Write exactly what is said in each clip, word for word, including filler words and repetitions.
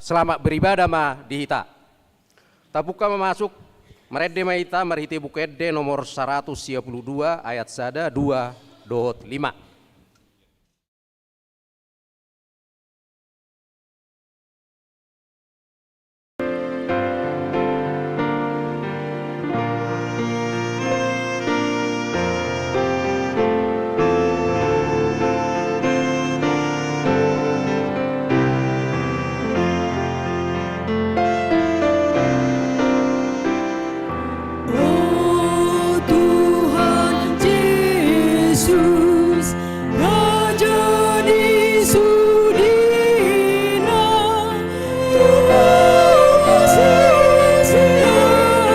Selamat beribadah ma di hita. Tabuka ma masuk, marende ma hita marhite Buku Ende nomor saratus sia pulu dua, ayat sada, dua, dohot lima. O Tuhan Jesus, Raja ni sudena, Tuhan Jesus, Amen.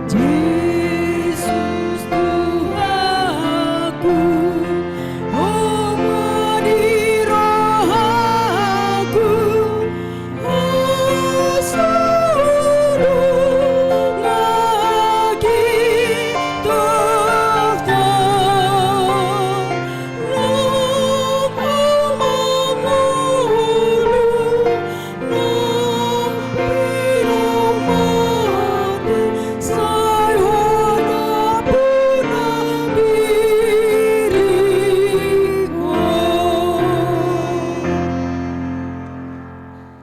Jesus Tuhanku, Ho ma di rohangku, Ho saurung na gintong, nunga mangolu, nang pe mate, sai Ho na puna diringku.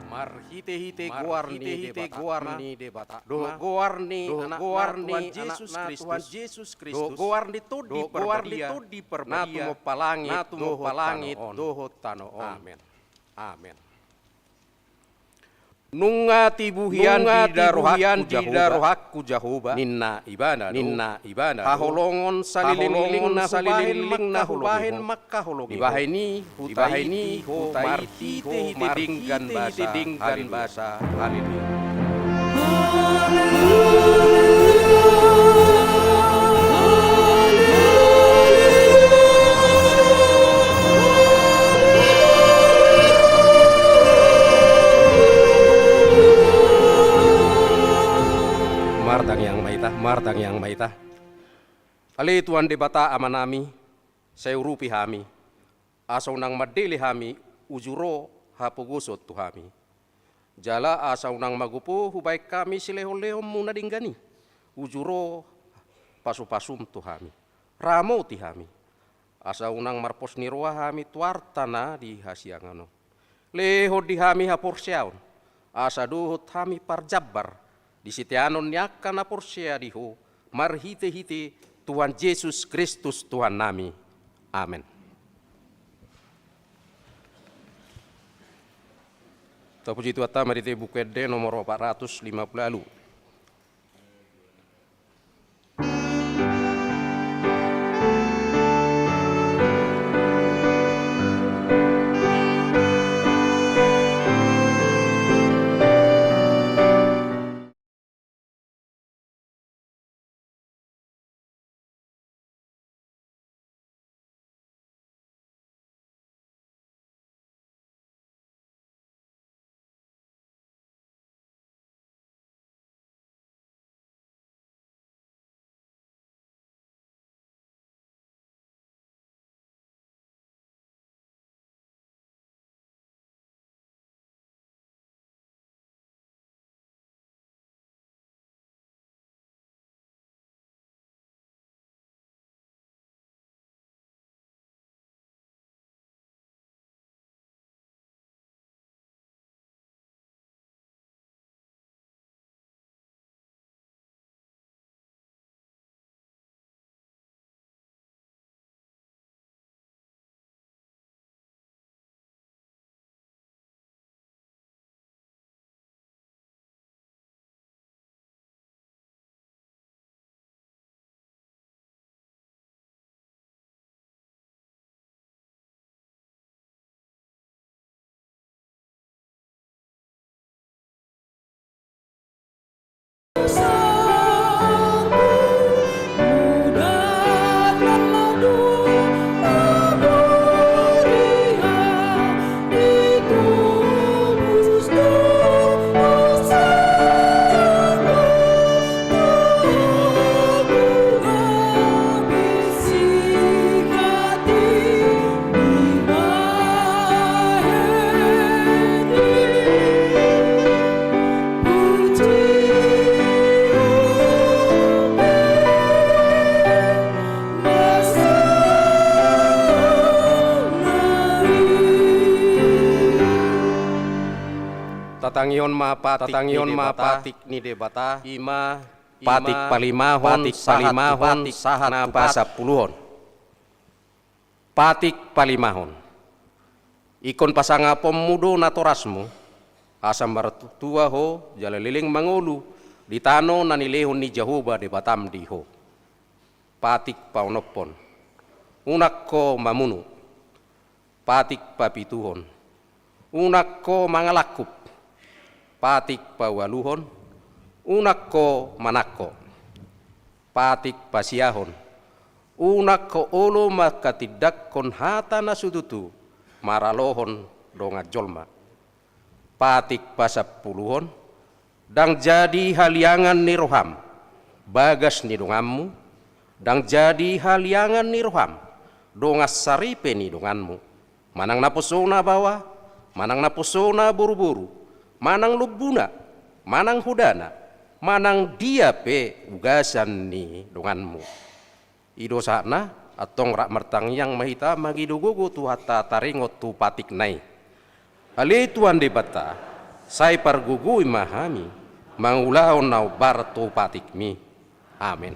Marhitehite goar ni Debata, goar ni Debata, dohot goar ni Anakna, goar ni Tuhan Jesus Kristus, dohot goar ni Tondi Parbadia, na tumompa langit, na tumompa langit dohot tano on. Amen. Amen. Nunga tibu hian, nunga tibu hian di darohangku Jahowa, ninna ibana do, ninna ibana do, haholongon saleleng na hubahen mangkaholongi Ho. Dibahen i huta i ho marhitehite denggan basa. Haleluya. Martangiang ma hita, martangiang ma hita. Ale Tuhan Debata Amanami, sai urupi hami, asa unang mandele hami uju ro hapogoson tu hami. Jala asa unang magopo hubahen hami silehonlehonmu na denggan i, uju ro pasupasum tu hami. Ramoti hami, asa unang marpos ni roha hami tu arta na di hasiangan on. Lehon di hami haporseaon, asa dohot hami parjambar di siteanon ni angka na porsea di Ho, marhitehite Tuhan Jesus Kristus Tuhannami. Amen. Tapuji Tuhanta marhite Buku Ende nomor opat ratus lima pulu ualu. Tatangihon ma patik, tatangihon ma patik ni Debata. I ma patik palimahon, patik palimahon sahat tu patik na pasampuluhon. Patik palimahon. Ingkon pasangaponmu do natorasmu, asa martua ho jala leleng mangolu di tano na nilehon ni Jahowa Debatam di ho. Patik paonomhon. Unang ho mamunu. Patik papituhon. Unang ho mangalangkup. Patik paualuhon. Unang ho manangko. Patik pasiahon. Unang ho olo manghatindanghon hata na so tutu maralohon dongan jolma. Patik pasampuluhon. Ndang jadi haliangan ni roham bagas ni donganmu, ndang jadi haliangan ni roham dongan saripe ni donganmu, manang naposona baoa, manang naposona boruboru, manang lombuna, manang hodana, manang dia pe ugasan ni donganmu. I do sahatna. Antong rap martangiang ma hita mangido gogo Tuhanta taringot tu patikna i. Ale Tuhan Debata, sai pargogoi ma hami mangulahon na hombar tu patikmi. Amen.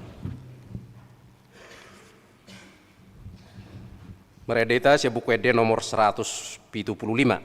Marende hita sian Buku Ende nomor seratus pitu puluh lima.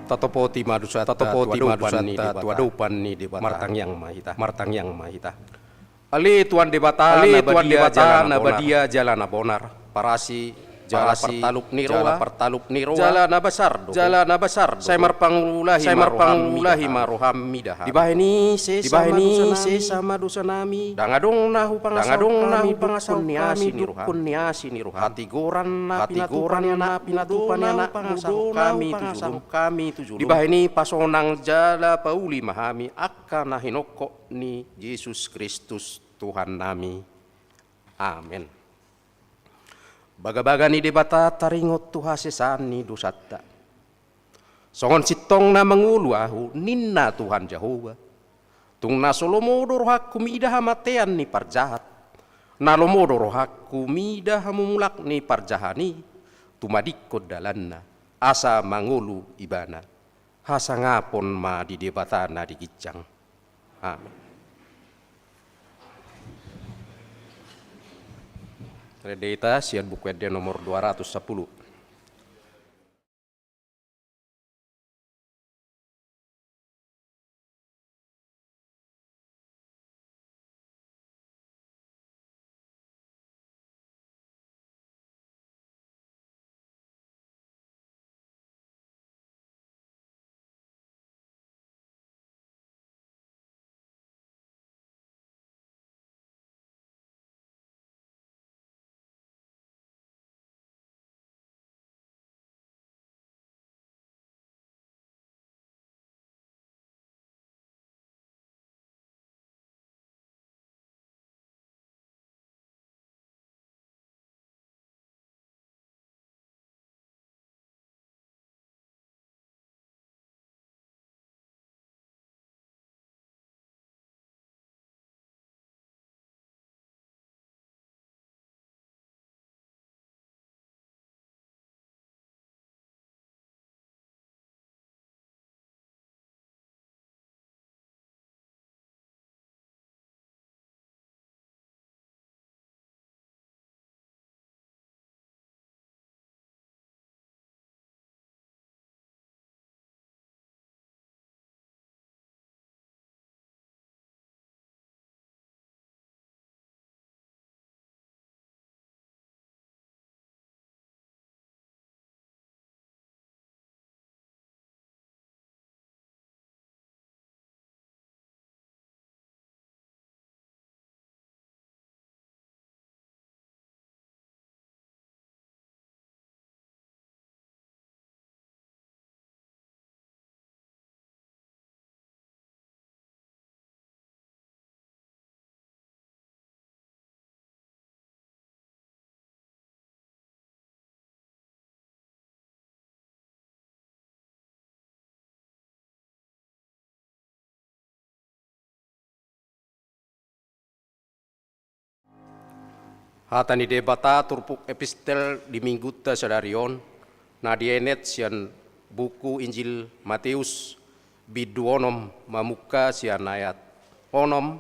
Tatopoti ma dosanta, tatopoti ma dosanta tu adopan ni Debata. Martangiang ma hita. Martangiang ma hita. Ale Tuhan Debata, ale Tuhan Debata na badia jala na bonar, parasi jala partalup ni roha, jala na basar do, jala na basar do. Sai marpangulahi, sai marpangulahi ma roham mida hami. Dibahen i sesa ma dosanami. Ndang adong na hupangasahon hami dohot ni asi ni roham. Hatigoran na pinatupa ni anakmu do na hupangasahon hami tu jolom. Dibahen i pasonang jala pauli ma hami angka na hinongkop ni Jesus Kristus Tuhannami. Amen. Bagabaga ni Debata taringot tu hasesaan ni dosanta. Songon sintong na mangolu ahu, ninna Tuhan Jahowa, tung na so lomo do rohangku mida hamatean ni parjahat, na lomo do rohangku mida hamumulak ni parjahat i, tumadingkon dalanna, asa mangolu ibana. Hasangapon ma di Debata na di ginjang. Amen. Rende hita sian Buku Ende nomor dua ratus sapuluh. Hata ni Debata turpuk epistel di minggunta sadari on, na dienet sian buku Injil Mateus, bindu onom, mamungka sian ayat onom,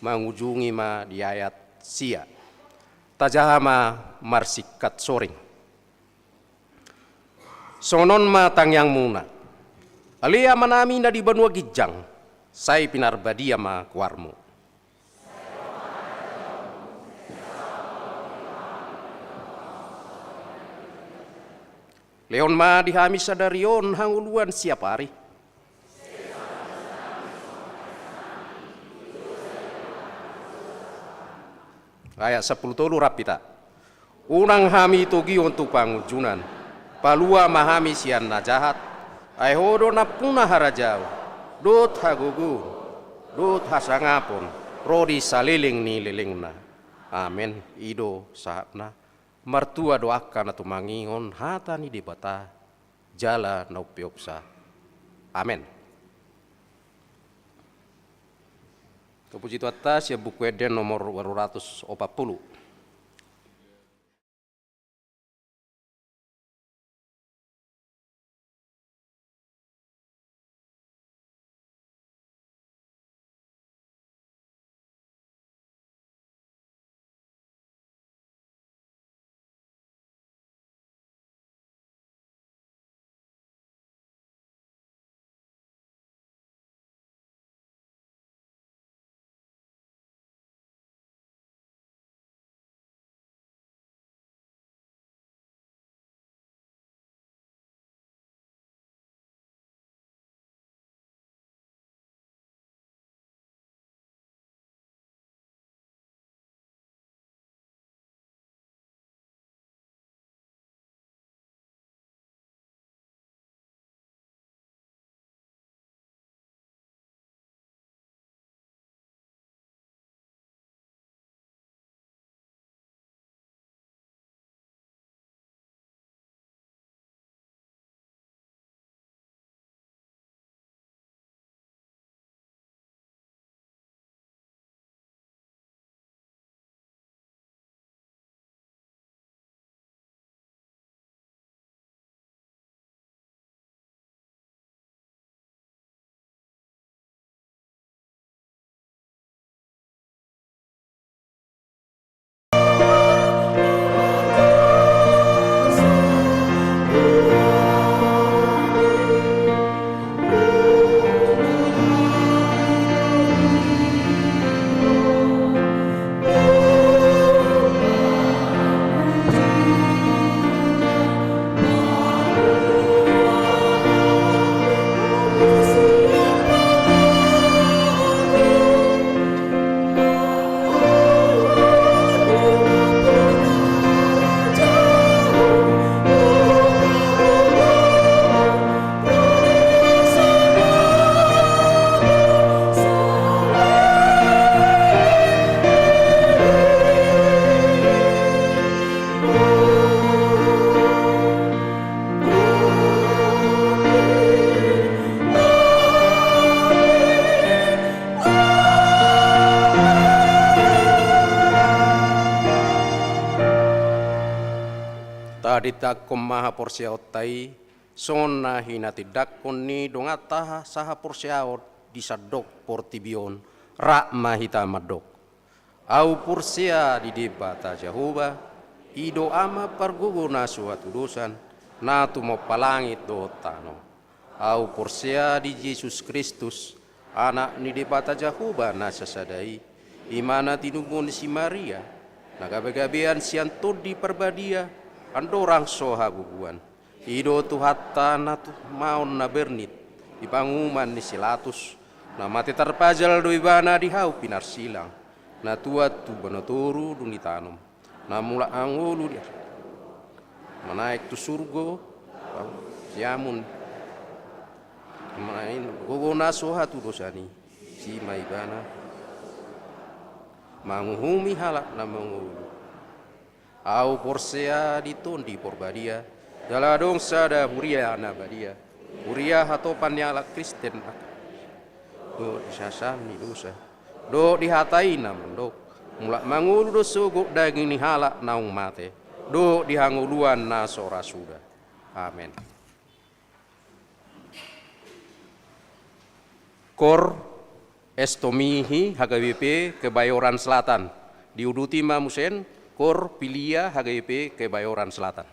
mangujungi ma di ayat sia. Tajaha ma marsingkat soring. Songon on ma tangiangmuna. Ale Amanami na di banua ginjang, sai pinarbadia ma goarmu. Lehon ma di hami sadari on hangoluan siapari. Ayat sampulu tolu, rap hita. Unang hami togihon tu pangunjunan, palua ma hami sian na jahat, ai Ho do nampuna harajaon, dohot hagogoon, dohot hasangapon, ro di saleleng ni lelengna. Amen. I do sahatna. Martua do angka na tumangihon hata ni Debata jala na umpeopsa. Amen. Tapuji Tuhanta, sian Buku Ende nomor ualu ratus opat pulu. Tadingkon ma haporseaonta i, songon na hinatindangkon ni donganta sahaporseaon di sandok portibi on, rap ma hita mandok. Ahu porsea di Debata Jahowa, i do Ama pargogo na so hatudosan, na tumompa langit dohot tano. Ahu porsea di Jesus Kristus, Anak ni Debata Jahowa na sasada i, i ma na tinubuhon ni si Maria, na gabegabean sian Tondi Parbadia, andorang so hagogoan. I do Tuhanta na tumaon na bernit di panguhuman ni si Latus, na mate tarpajal do Ibana di hau pinarsilang, na tuat tu banua toru dung ditanom, na mulak mangolu di, manaek tu surgo, siamun, main gogo na so hatudosan i, disi ma Ibana manguhumi halak na mangolu. Ahu porsea di Tondi Porbadia, jala adong sada huria na badia, huria hatopan ni halak Kristen, dohot di hasesaan ni dosa, dohot di hata i na mandok, mulak mangolu do sogot daging ni halak naung mate, dohot di hangoluan na so ra suda. Amen. Kor Estomihi H K B P Kebayoran Selatan. Diuduti ma museng Kor Pilia H K B P Kebayoran Selatan.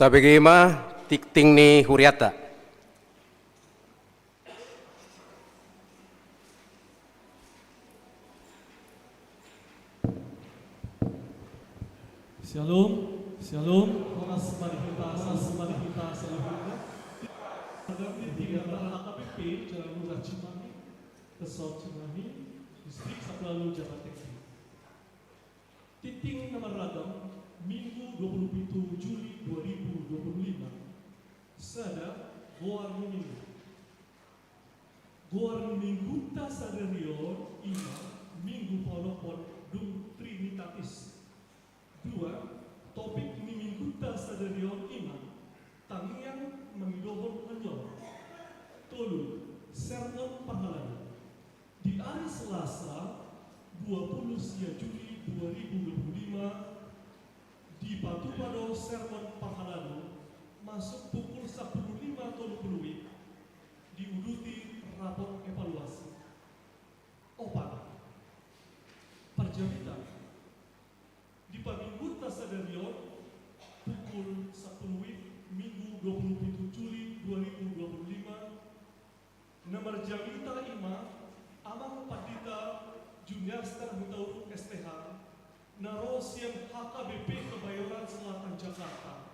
Tabege ma tingting ni hurianta. Shalom, shalom. Horas ma di hita, horas ma di hita saluhutna. Ragam di tingki H K B P Jalan Lurah Cimahi, Resort Cimahi, Distrik Sapulo Ualu, Jabar Tingki. Tingting na marragam, Minggu dua puluh pitu Juli dua ribu dua puluh lima. Sada, goar ni Minggu. Goar ni Mingguta sadari on ima Minggu Paoloppon dung Trinitatis. Dua, topik ni Mingguta sadari on ima tangiang mangidohon haluaon. Tolu, sermon parhalado. Di ari Selasa, dua puluh sia Juli dua ribu dua puluh lima, dipatupa do sermon parhalado masuk pukul sampulu lima tolu pulu WIB, diuduti rapot evaluasi. Opat, parjamita. Di pamingguta sadari on, pukul sampulu WIB, Minggu dua puluh pitu Juli dua ribu dua puluh lima, na marjamita ima Amang Pandita Juniaster Hutauruk, S T H, na ro sian H K B P Kebayoran Selatan, Jakarta.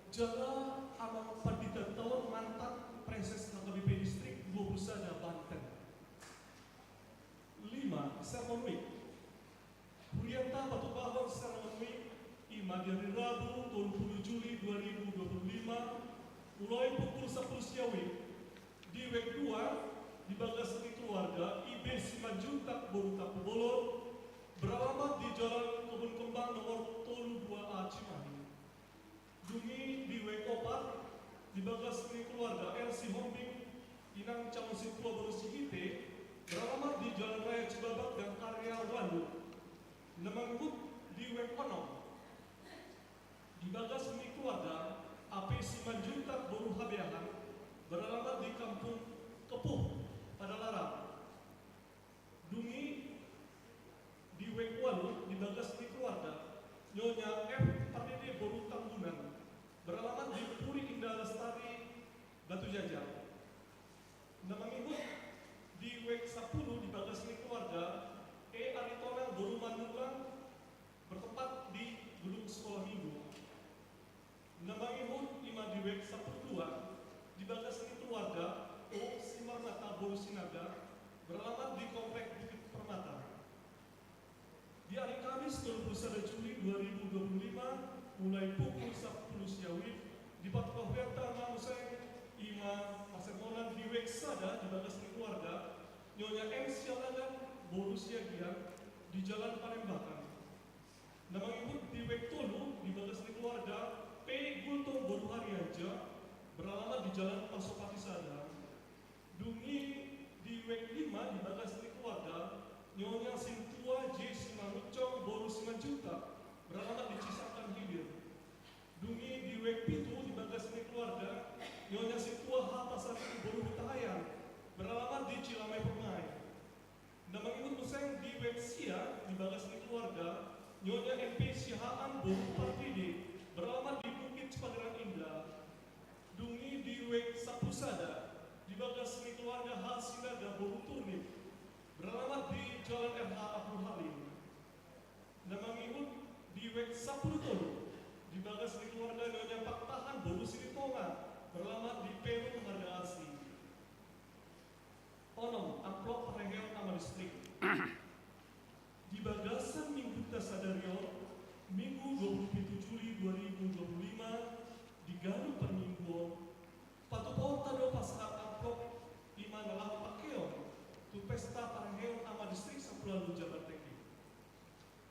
Jala Amang Pandita Taon, mantan Praeses H K B P Distrik dua puluh sada Banten. Lima, sermon WIB. Hurianta patupahon sermon WIB ima di ari Rabu, tolu pulu Juli dua ribu dua puluh lima, mulai pukul sampulu sia WIB, di WIB dua, di bagas ni keluarga I B Simanjuntak boru Tampubolon, beralamat di Jalan Kebun Kembang nomor tolu dua A Cimahi. Dung i di WIB opat, di bagas ni keluarga R Sihombing, Inang Calon Sintua boru Sihite, beralamat di Jalan Raya Cibadak, Gang Karya ualu. Na mangihut di WIB onom, di bagas ni keluarga A P Simanjuntak boru Habeahan, beralamat di Kampung Kepuh, Padalarang. Dung i di WIB ualu, di bagas ni keluarga Nyonya F Pardede boru Tambunan, beralamat di Puri Indah Lestari, Batu Jajar. Na mangihut di WIB sampulu, di bagas ni keluarga E Aritonang boru Manula, bertempat di gedung sekolah minggu. Na mangihut ima di WIB sampulu dua, di bagas ni keluarga O Simarmata boru Sinaga, beralamat di Komplek Bukit Permata. Di ari Kamis, tolu pulu sada Juli dua ribu dua puluh lima, mulai pukul sampulu sia WIB, dipatupa hurianta ma muse ima parsermonan di WIB sada, di bagas ni keluarga Nyonya M Sialagan boru Siagian, di Jalan Panembakan. Na mangihut di WIB tolu, di bagas ni keluarga P Gultom boru Harianja, beralamat di Jalan Pasopati sada. Dung i di WIB lima, di bagas ni keluarga Nyonya Sintua J Simanguncong boru Simanjuntak, beralamat di Cisakan Hilir. Dung i di WIB pitu, di bagas ni keluarga Nyonya Sintua H Pasaribu boru Hutahaean, beralamat di Cilame Permai. Na mangihut muse di WIB sia, di bagas ni keluarga Nyonya M P Siahaan boru Pardede, beralamat di Bukit Cipageran Indah. Dung i di WIB sampulu sada, di bagas ni keluarga H Sinaga boru Turnip, beralamat di Jalan R H Abdul Halim. Na mangihut di WIB sampulu tolu, di bagas ni keluarga Nyonya Pakpahan boru Silitonga, beralamat di Perum Marga Asih. Onom, amplop parheheon ama distrik. Di bagasan Mingguta sadari on, Minggu dua puluh pitu Juli dua ribu dua puluh lima, di ganup parmingguon, patupaonta do pasahat amplop ima na laho pakeon tu pesta parheheon ama distrik sampulu ualu Jabar Tingki.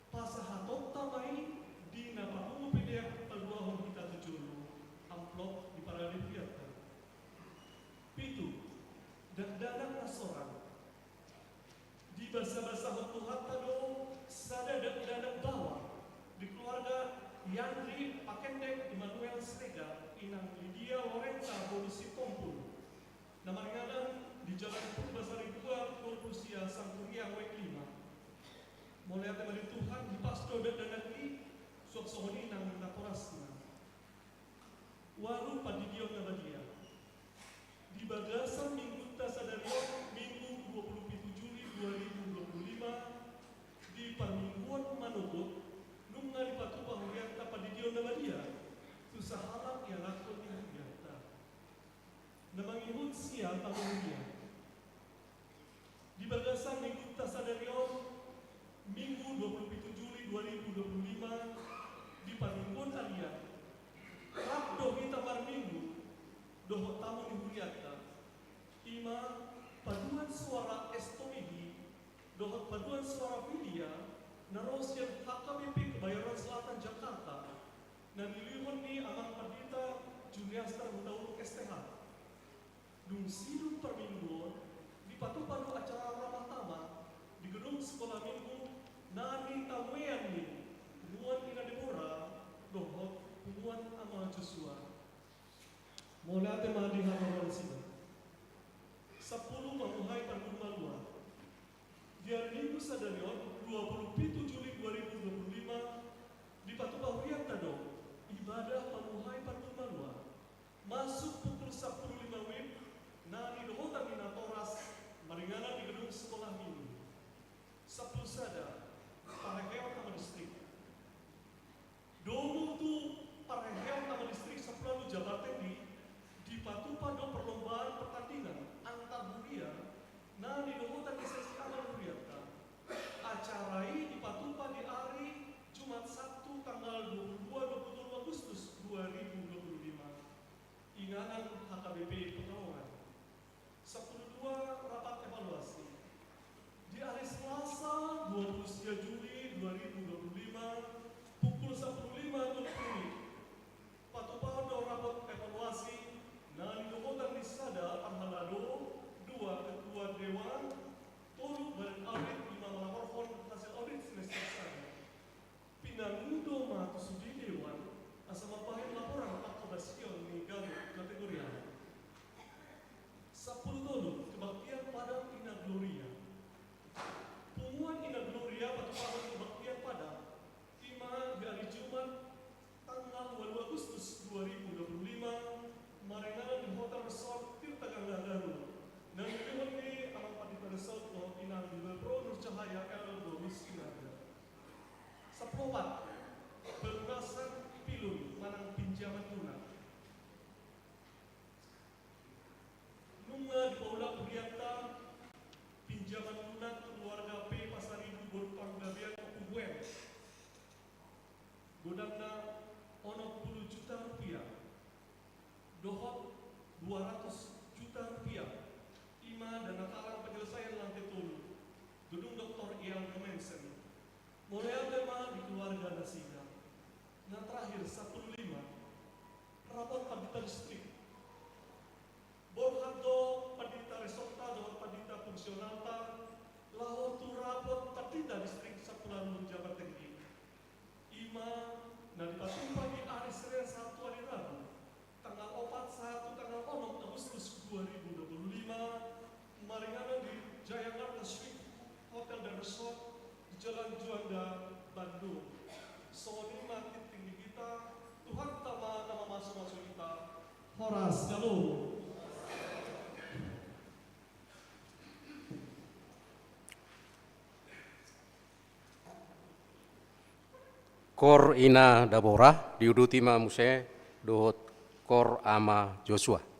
Pasahatonta ma i di na papungu pe deak paduahon hita tu jolo, amplop di parade hurianta. Pitu, dakdanak na sorang. Dibasabasahon Tuhanta do sada dakdanak baoa di keluarga Yandri Pakendek Immanuel Siregar, Inang Lidia Lorenta boru Sitompul, na maringanan di Jalan Purbasari dua, tolu pulu sia, Sangkuriang, WIB lima. Mauliate ma di Tuhan, hipas do dakdanak i, suang songon i nang natorasna. Ualu, pandidion na badia. Di bagasan Mingguta sadari on, Minggu dua puluh pitu Juli dua ribu dua puluh lima, di parmingguon manogot, nunga dipatupa hurianta Di bagasan minggunta sadari on, Minggu dua puluh pitu Juli dua ribu dua puluh lima, di parmingguon ari on, rap do hita marminggu dohot tamu ni hurianta, i ma paduan suara Estomihi dohot paduan suara Filia na ro sian H K B P Kebayoran Selatan Jakarta, na niluluhon ni Amang Pandita Juniaster Hutauruk S T H. Dung sidung parmingguon, dipatupa do acara ramah tamah di gedung Sekolah Minggu na nitamuean ni punguan Ina Debora dohot punguan Ama Josua. Mauliate ma di hamu nasida. Sampulu, pamuhai parguru malua. Di ari Minggu sadari on, dua puluh pitu Juli dua ribu dua puluh lima, dipatupa hurianta do ibadah pamuhai parguru malua masuk pukul sampulu lima WIB na nidohotan ni natoras maringanan di gedung Sekolah Minggu. Sampulu sada, parheheon Ama Distrik. Domu tu parheheon Ama Distrik sampulu ualu Jabar Tinggi, dipatupa do perlombaan pertandingan antar huria na nidohotan ni sesi amal hurianta. Acara i dipatupa di ari Jumat Sabtu tanggal dua puluh dua, dua puluh tolu Agustus dua ribu dua puluh lima. Inganan H K B P Pekalongan. Sampulu dua, rapat evaluasi. Di ari Selasa dua puluh sia Juli dua ribu dua puluh lima, pukul sampulu lima tolu pulu, patupaon do rapat evaluasi na nidohotan ni sada parhalado, dua ketua dewan, tolu badan audit, lima melaporhon hasil audit semester sada. Pinangido ma tu sude dewan asa mambahen laporan panghobasion ni ganup kategorial. Sampulu tolu, kebaktian Padang Ina Gloria. Punguan Ina Gloria patupahon kebaktian Padang i ma di ari Jumat tanggal ualu Agustus dua ribu dua puluh lima, maringanan di Hotel Resort Tirta Gangga Garut, na niluluhon ni Amang Pandita Resort dohot Inang Bibelvrouw Nur Cahaya L Domus Sinaga. Sampulu opat, pelunasan pilun manang pinjaman lunak. Nunga dipaulak hurianta pinjaman lunak tu keluarga P Pasaribu Boru Panggabean Oku Buen. Godangna onom pulu juta rupiah dohot dua ratus juta rupiah, i ma dana talang penyelesaian lantai tolu gedung Doktor Eyal Memensen. Mauliate ma di keluarga nasida. Na terakhir, sampulu lima, rapat pandita distrik. Borhat do pandita resortta dohot pandita fungsionalta laho tu rapat pandita distrik sampulu ualu Jabar Tinggi. I ma na dipatupa di ari Senin sahat tu ari Rabu, tanggal opat sahat tu tanggal onom Agustus dua ribu dua puluh lima, maringanan di Jayakarta Suite Hotel dan Resort di Jalan Juanda, Bandung. Songon i ma tingting di hita, Tuhanta ma na mamasumasu hita. Horas jalo. Kor Ina Dabora, diuduti ma muse dohot Kor Ama Josua.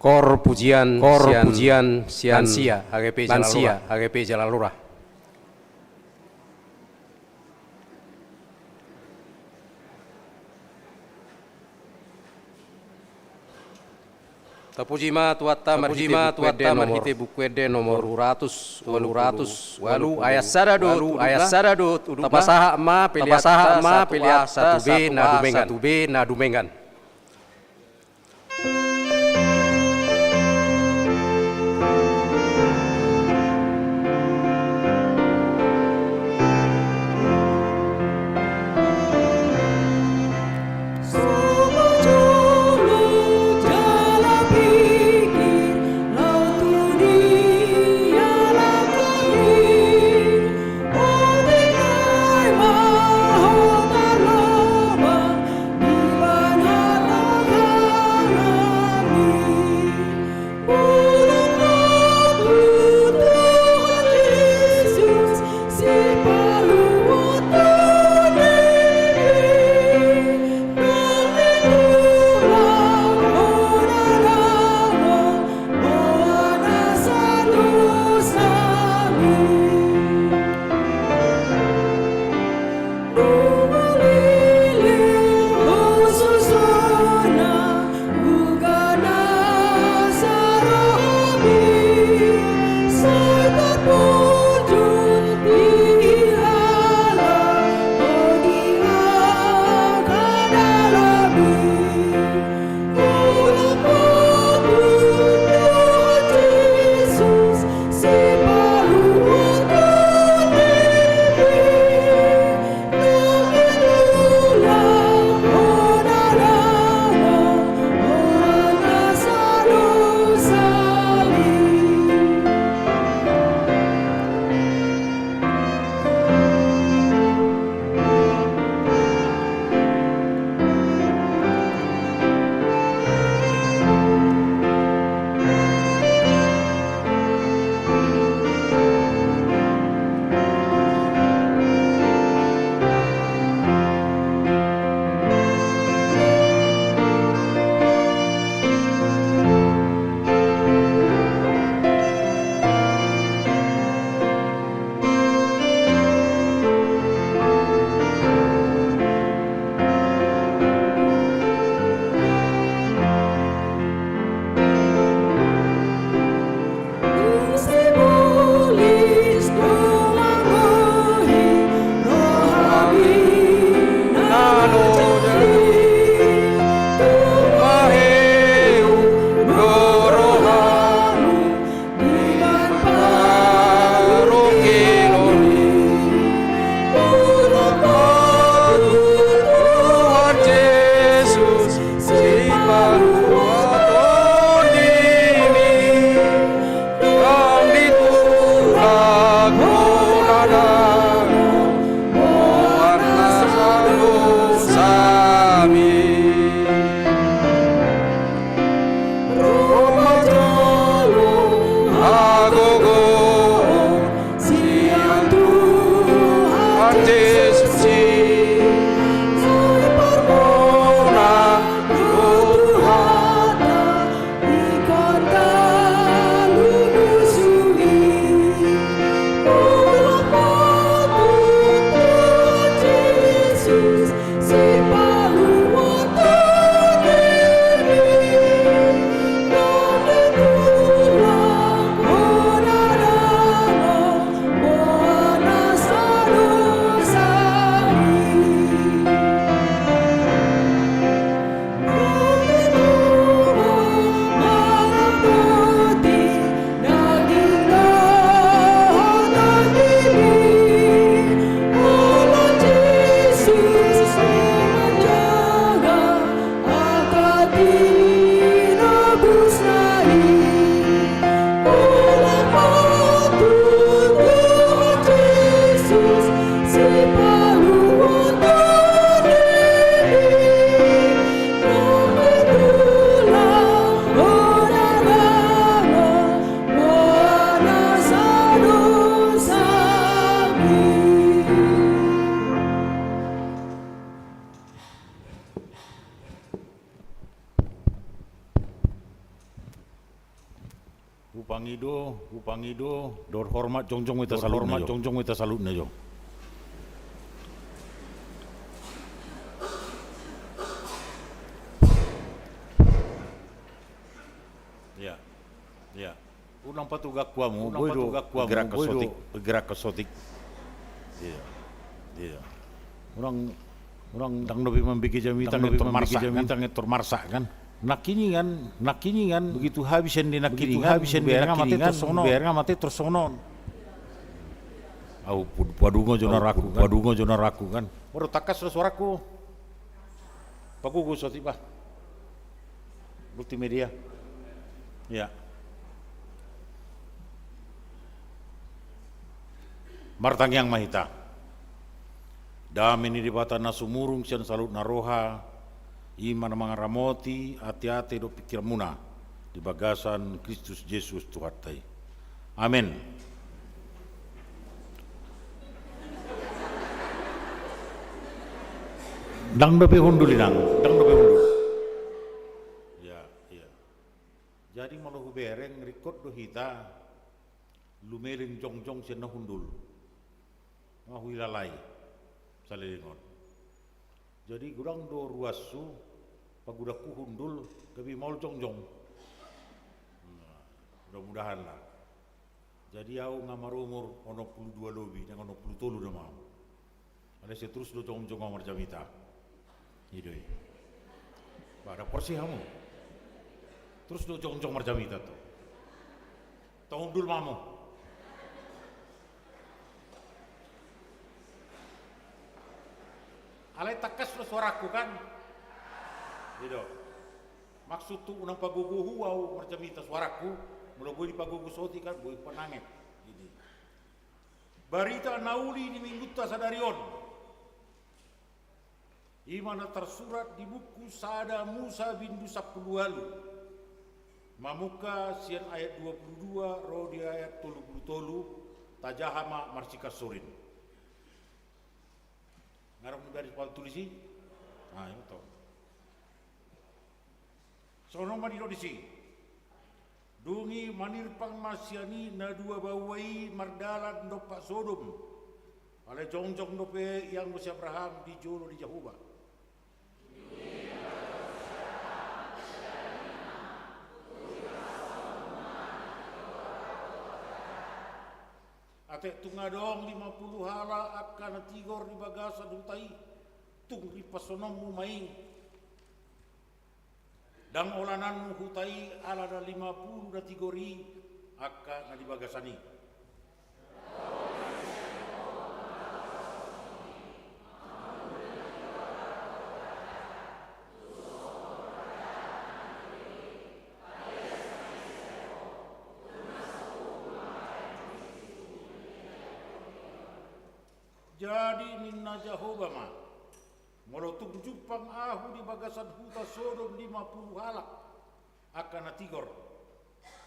Kor pujian, kor sian pujian sian lansia H G P Jalalura. Lansia H G P Jalalura. Tapuji ma Tuhanta, tapuji ma Tuhanta marhite Buku Ende nomor tolu ratus ualu pulu, tolu ratus ualu pulu ualu, ayat sada dohot udutna. Ayat sada dohot udutna. Tapasahat ma peleanta, tapasahat ma peleanta, satu A satu B na dumengan. Satu A satu B na dumengan. Hupangido, hupangido, dohot hormat jongjong ma hita saluhutna jo. Jongjong ma hita saluhutna jo. Ia, ia. Unang patugahon hamu, unang boi do patugahon hamu, gerak boi do sotik, gerak sotik. Ia, ia. Unang, unang, ndang dope mambege jamita, ndang dope mambege jamita, ngetor marsak kan. Nangkiningan, nangkiningan, begitu habis ende nangkiningan, begitu habis ende nangkiningan, berenga mate tor songon on. Au, pud-, padungo jo na rohangku kan. Padungo jo na rohangku kan. Molo tangkas do suarangku. Pagogo sotik bah. Multimedia. Ia. Martangiang ma hita. Dame ni Debata na sumurung sian saluhut na roha, i ma na mangaramoti ateate dohot pingkiranmuna di bagasan Kristus Jesus Tuhanta i. Amen. Ndang dope hundul, inang. Ndang dope hundul. Ia, ia. Jadi molo hubereng, ringkot do hita lumeleng jongjong sian na hundul. Nga huilalai saleleng on. Jadi godang do ruashu, pagodangku hundul, gabe maol jongjong. Nah, mudah-mudahan lah. Jadi au nga marumur onom pulu dua lobi, naeng onom pulu tolu nama au. Alai sai torus do jongjong au marjamita. I do i. Bah, dang porsea hamu. Torus do jongjong marjamita tu. Tong hundul ma hamu. Alai tangkas do suarangku kan? I do. Maksudhu unang pagogo hu au marjamita suarangku, molo boi dipagogo sotik kan, boi pananget. Ini. Barita na uli di minggunta sadari on. I ma na tarsurat di buku Sada Musa bindu sampulu ualu. Mamungka sian ayat dua pulu dua ro di ayat tolu pulu tolu, tajaha ma marsikansorin. Nga adong di baris papan tulis i? Nah, i ma tong. Songon on ma didok disi. Dung i manirpang ma sian i na dua baoa i mardalan dompak Sodom. Alai jongjong dope i anggo si Abraham di jolo ni Jahowa. Atik tung adong lima pulu halak angka na tigor di bagasan huta i, tung rimpashononmu ma i. Ndang olananmu huta i ala na lima pulu na tigor i angka na di bagasan i. Jadi ninna Jahowa ma, molo tung jumpang ahu di bagasan huta Sodom lima pulu halak angka na tigor,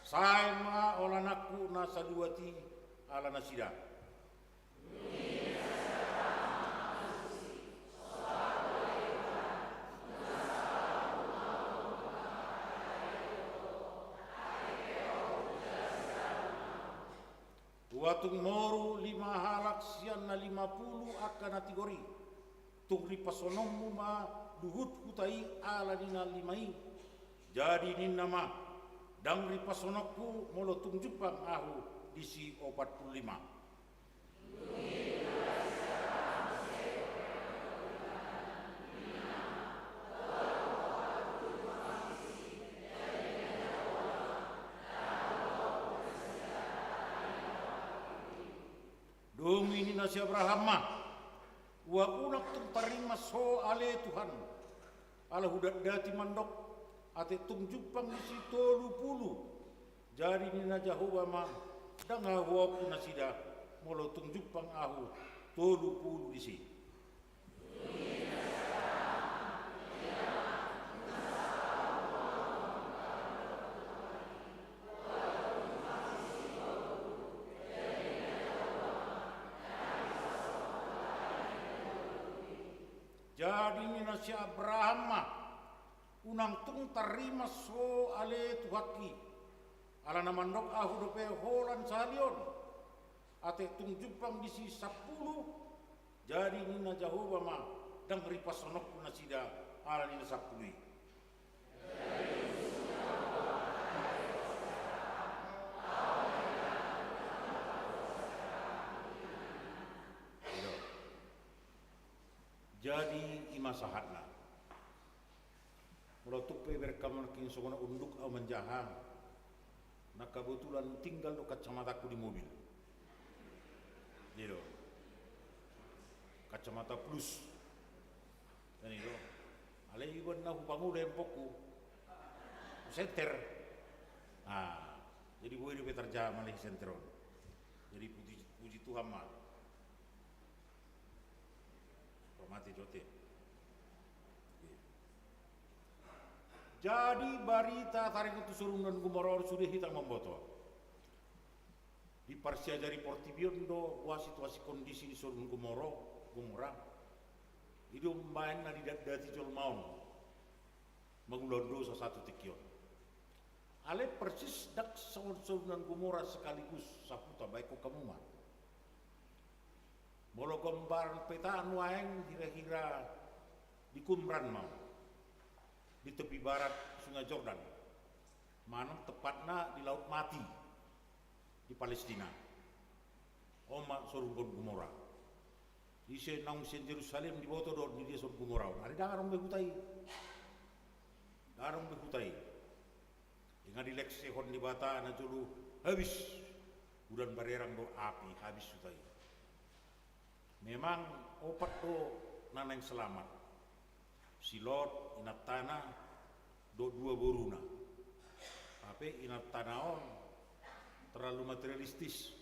sae ma olananku na saluat i ala nasida. Ua tung moru lima halak sian na lima pulu angka na tigor i, tung rimpashononmu ma luhut huta i ala ni na lima i. Jadi ninna ma, ndang rimpashononku molo tung jumpang ahu disi opat pulu lima. Dung i ninna si Abraham ma, ua unang tung tarrimas ho ale Tuhan, ala hudatdati mandok, atik tung jumpang disi tolu pulu. Jadi ninna Jahowa ma, ndang hahuaonku nasida, molo tung jumpang ahu tolu pulu disi. Jadi ninna si Abraham ma, unang tung tarrimas ho ale Tuhanki, Ala na mandok ahu dope holan sahali on, ate tung jumpang disi sampulu. Jadi ninna Jahowa ma, ndang ripashononku nasida ala ni na sampulu i. Jadi i ma sahatna. Molo tung pe bereng hamu nangkin songon na unduk ahu manjaha, na kebetulan tinggal do kacamatangku di mobil. Iya do. Kacamata plus. Kan i do. Alai iba na hupanguda empokku. Senter. Ah, jadi boi dope tarjaha malehe senter on. Jadi puji, puji Tuhan ma. Pamate jote. Jadi barita taringot tu Sodom dan Gomora on sude hita mamboto. Diparsiajari portibi on do boha situasi kondisi ni Sodom Gomoro, Gomora. I do umbaen na didatdati jolma on mangulahon dosa sahat tu tingki on. Alai persis ndang songon Sodom dan Gomora sekaligus sahuta, baen hamu ma. Molo gambaran peta nuaeng hira-hira di Qumran ma on, di tepi barat Sungai Jordan, manang tepatna di Laut Mati di Palestina. On ma Sodom Gomora. Ise naung sian Jerusalem diboto do on, di dia Sodom Gomora on. Alai ndang adong be huta i. Ndang adong be huta i. Inga dilengsehon Debata na jolo habis udan barerang dohot api, habis huta i. Memang opat do na naeng selamat. Si Lot, inantana, dohot dua boruna. Hape inantana on terlalu materialistis.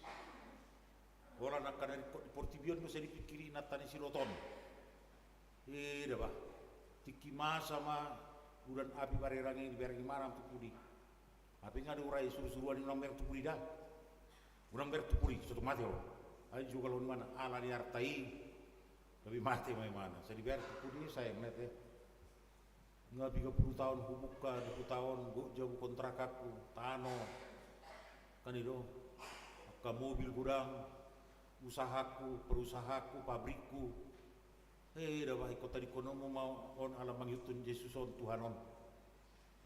Holan angka na ringkot di portibi on do sai dipingkiri inanta ni si Lot on. Eda bah. Tingki masa ma udan api barerang i, dibereng imana tu pudi. Hape nga diurai suru-suruan i unang bereng tu pudi da. Unang bereng tu pudi, so tung mate ho. Ai juga laho imana, ala ni arta i. Gabe mate ma imana. Sai dibereng tu pudi, sai mate. Nga piga pulu taon hubuka di huta on, gok jabu kontrakanku, tano. Kan i do. Angka mobil godang, usahaku, perusahaanku, pabrikku. Eda bah, ingkon tadingkononmu ma on ala mangihuthon Jesus on, Tuhan on.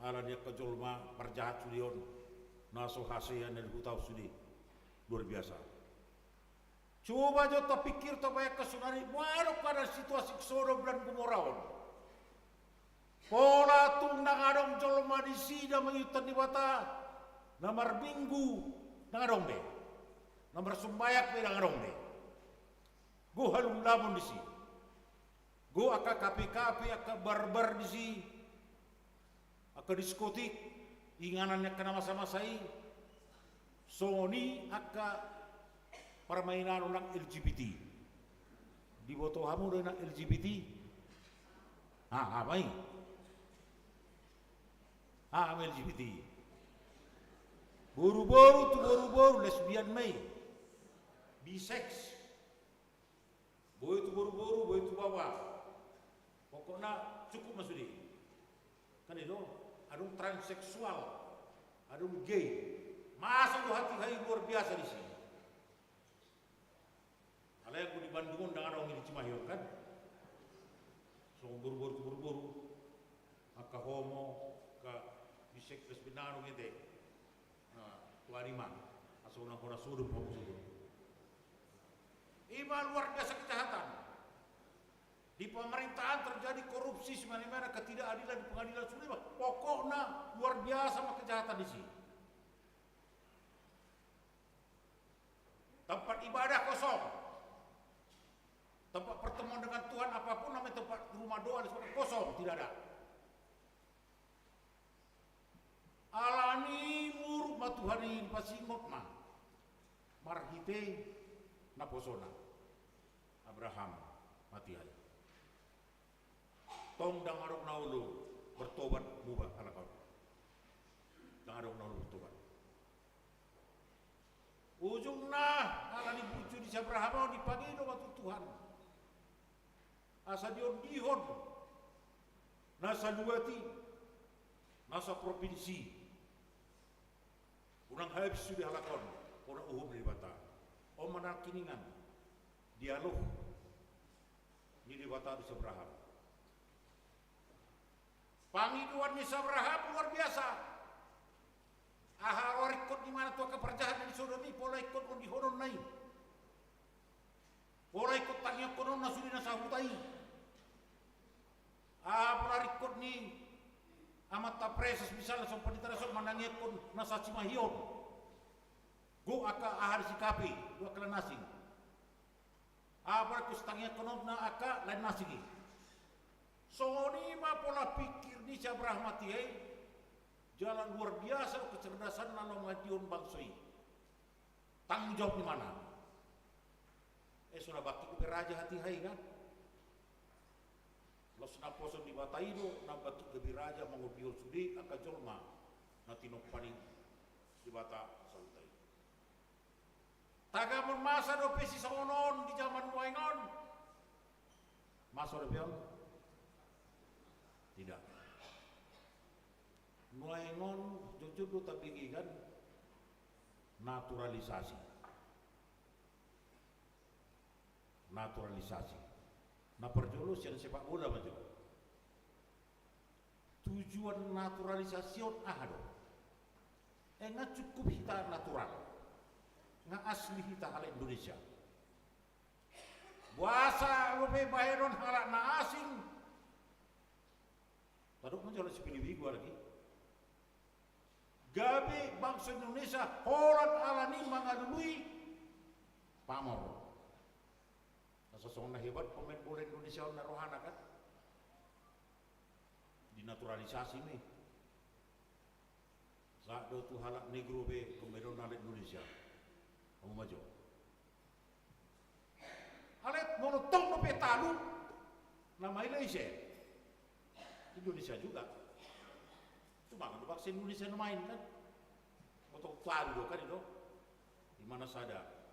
Ala ni angka jolma parjahat sude on, na so hasea na di huta on sude. Luar biasa. Coba jo tapingkir, tabayangkan sonari, boha do keadaan situasi Sodom dan Gomora on. Pola tung ndang adong jolma disi na mangihuthon Debata, na marminggu ndang adong be. Na marsumbayang pe ndang adong be. Gok halumlamon disi. Gok angka kafe-kafe, angka bar-bar disi. Angka diskotik, inganan ni angka na masa-masa i, songon i angka parmainan on nang L G B T. Diboto hamu do nang L G B T? Ah, aha ma i? Aha ma L G B T? Boru-boru tu boru-boru, lesbian ma i. Bisex. Boi tu boru-boru, boi tu baoa. Pokokna cukup ma sude. Kan i do, adong transseksual, adong gay. Masa do hatiha i luar biasa disi. Alai anggo di Bandung on ndang adong i di Cimahi on kan. Songon boru-boru tu boru-boru. Angka homo, angka bisex, lesbian, ndang adong i ate. Nah, tu ari ma, asa unang hona Sodom hamu Sodom. I ma luar biasa kejahatan. Di pemerintahan terjadi korupsi, semena-mena ketidakadilan di pengadilan, sude ma. Pokokna luar biasa ma kejahatan disi. Tempat ibadah kosong. Tempat pertemuan dengan Tuhan, apapun namanya, tempat rumah doa, kosong, tidak ada. Alani muruk ma Tuhan i, dipasingot ma marhite naposona Abraham, mate ai. Tong ndang adong na olo bertobat muba halak on. Ndang adong na olo bertobat. Ujungna, alani burju ni si Abraham on, dipangke do ma tu Tuhan. Asa diondihon na saluat i, na saprovinsi. Unang habis sude halak on, ora uhum ni Debata. On ma na nangkiningan, dialog ni Debata dohot si Abraham. Pangidoan ni si Abraham luar biasa. Aha ro ringkot ni mana tu angka parjahat na di Sodom i, pola ingkon on dihononna i. Pola ingkon tangiangkononna sude na sahuta i. Aha pola ringkot ni amanta Presas misalna, songon pandita na songon manangiangkon na sacimahi on. Gok angka aha di sikapi, gok angka lain na asing. Aha pola ringkot tangiangkononna angka lain na asing i. Songon i ma pola pikir ni si Abraham hatiha i, jala luar biasa kecerdasanna laho mangandion bangso i. Tanggung jawab ni mana? Eh, so na bangkit gabe raja hatiha i kan? Laos naposo ni Debata i do na bangkit gabe raja mangondihon sude angka jolma na tinompa ni Debata sahuta i. Tagamon masa dope sisongon on di jaman nuaeng on? Masa dope on? Tidak. Nuaeng on jotjot do tabege kan naturalisasi. Naturalisasi. Na parjolo sian sepak bola ma jo. Tujuan naturalisasi on aha do? Eh, nga cukup hita natural, nga asli hita halak Indonesia. Boasa dope bahenon halak na asing? Tadok ma jo halak sipilih bigu halak i. Gabe bangso Indonesia holan alani mangalului pamor. Asa songon na hebat pemain bola Indonesia on na rohana kan? Dinaturalisasi ma i. Sahat do tu halak Negro be pemain on halak Indonesia. Hamu ma jo. Alai molo tong dope talu, na maila ise? Indonesia juga. Cuma kan bangsa Indonesia na main kan? Molo tong talu do kan i do. Di mana sada.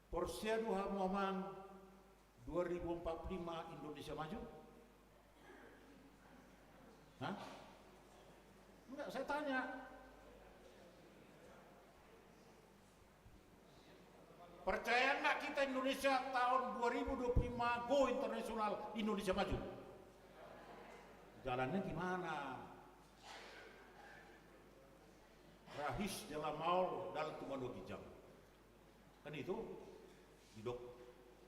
Porsea do hamu amang dua ribu empat puluh lima Indonesia maju? Hah? Enggak, saya tanya. Percaya nggak kita Indonesia tahun dua ribu dua puluh lima go internasional Indonesia maju? Jalannya gimana? Rahis jala maol dalan tumandangkon ginjang. Kan itu didok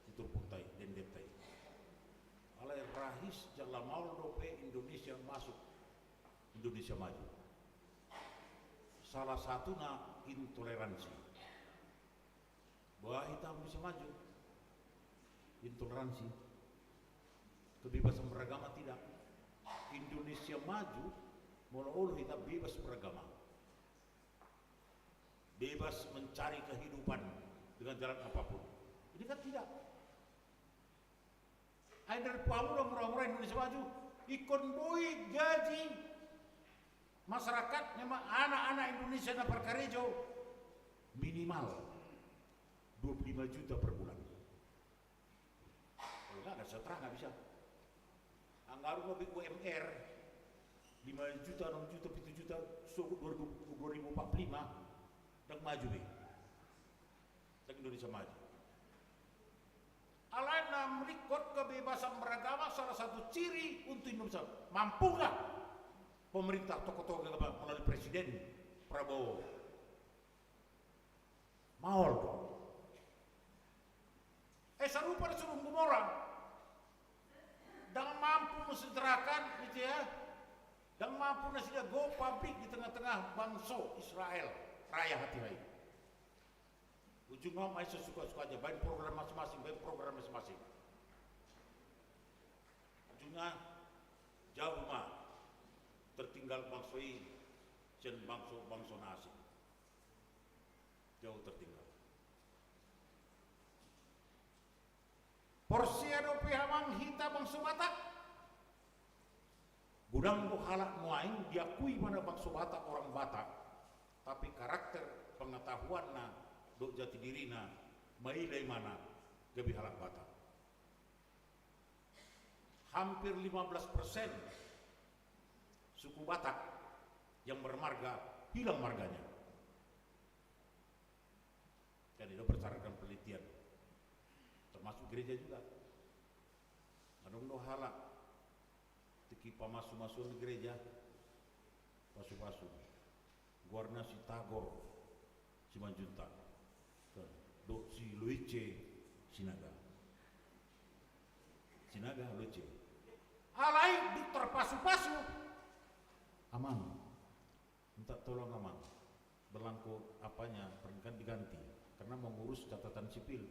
di turpukta i, dendetta i. Alai rahis jala maol dope Indonesia masuk Indonesia maju. Salah satuna intoleransi. Boha hita bisa maju? Intoleransi. Kebebasan beragama tidak. Indonesia maju molo olo hita bebas beragama. Bebas mencari kehidupan dengan jalan apapun. Ini kan tidak. Ai dari pamu do mura-mura Indonesia maju, ingkon boi gaji masyarakat, memang anak-anak Indonesia na parkarejo minimal dua puluh lima juta per bulan. Kalau nggak, nggak bisa terang, nggak bisa. Anggaran lebih U M R lima juta, enam juta, pitu juta, so dua ribu, dua ribu empat puluh lima, ndang maju be. Ndang Indonesia maju. Alai na ringkot kebebasan beragama salah satu ciri untuk Indonesia. Mampu nggak pemerintah, tokoh-tokoh agama melalui Presiden Prabowo? Maol do. Eh, sarupa do Sodom Gomora. Ndang mampu mensejahterakan, gitu ya. Ndang mampu nasida gok pabrik di tengah-tengah bangso Israel, raya hatiha i. Ujungna main sesuka-sukanya, baen program masing-masing, baen program masing-masing. Ujungna jauh ma tertinggal bangso i sian bangso-bangso na asing. Jauh tertinggal. Porsea dope amang hita bangso Batak? Godang do halak nuaeng diakui mana bangso Batak, orang Batak, tapi karakter pengetahuanna dohot jati dirina maila i mana gabe halak Batak. Hampir lima belas persen suku Batak yang bermarga Hilang marganya. Kan itu berdasarkan penelitian. Termasuk gereja juga. Adong do halak tingki pamasu-masuon di gereja, pasu-pasu. Goarna si Tagor Simanjuntak. Dohot si Loice Sinaga. Sinaga, Loice. Alai dung tarpasu-pasu, amang, minta tolong, amang, belangko apanya pernikahan diganti karena mau ngurus catatan sipil.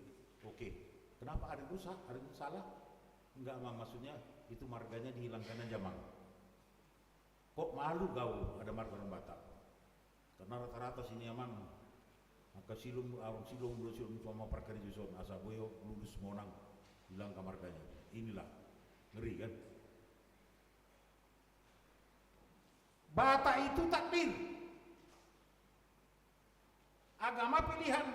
Oke. Kenapa, ada yang rusak, ada yang salah? Enggak, amang, maksudnya itu marganya dihilangkan aja, amang. Kok malu kau ada marga orang Batak? Karena rata-rata sini, amang, angka silong, arung silong, dua silong, cuma parkali juson, asa boyo lulus monang, hilang ka marganya. Inilah, ngeri kan? Batak itu takdir. Agama pilihan.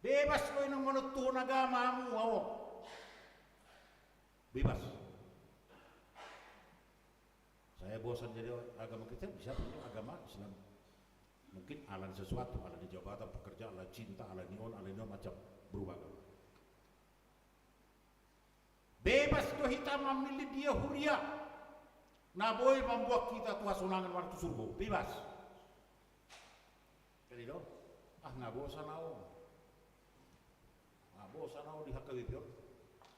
Bebas do inong manontuhon agamamu, aho. Bebas. Saya bosan jadi agama Kristen, bisa pun agama Islam. Mungkin ala ni sesuatu, ala ni jabatan, pekerjaan, ala cinta, ala ni on, ala ni on, macam berubah agama. Bebas do hita mamillit dia huria na boi mamboan hita tu hasonangan manang tu surgo. Bebas. Jadi do, ah, nga bosan ahu. Nga bosan ahu di H K B P on.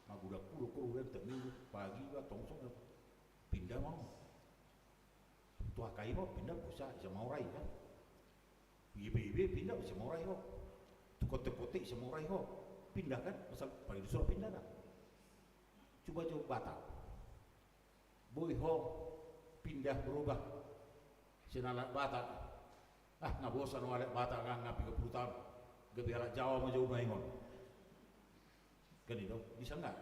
Maguda pulo kuru dan tiap minggu pagi ba tongsong. Pindah mau. Tu H K I ho, pindah bisa, bisa maurai kan. I B I B pindah bisa maurai ho. Tu kote-kote bisa maurai ho. Pindah kan, asal paling disuruh pindah kan. Coba-coba Batak. Boi ho pindah berubah. Sian halak Batak. Ah, nga bosan ahu halak Batak, nga, nga piga puluh tahun. Gabe halak Jawa ma jo nuaeng on. Kan itu, bisa enggak?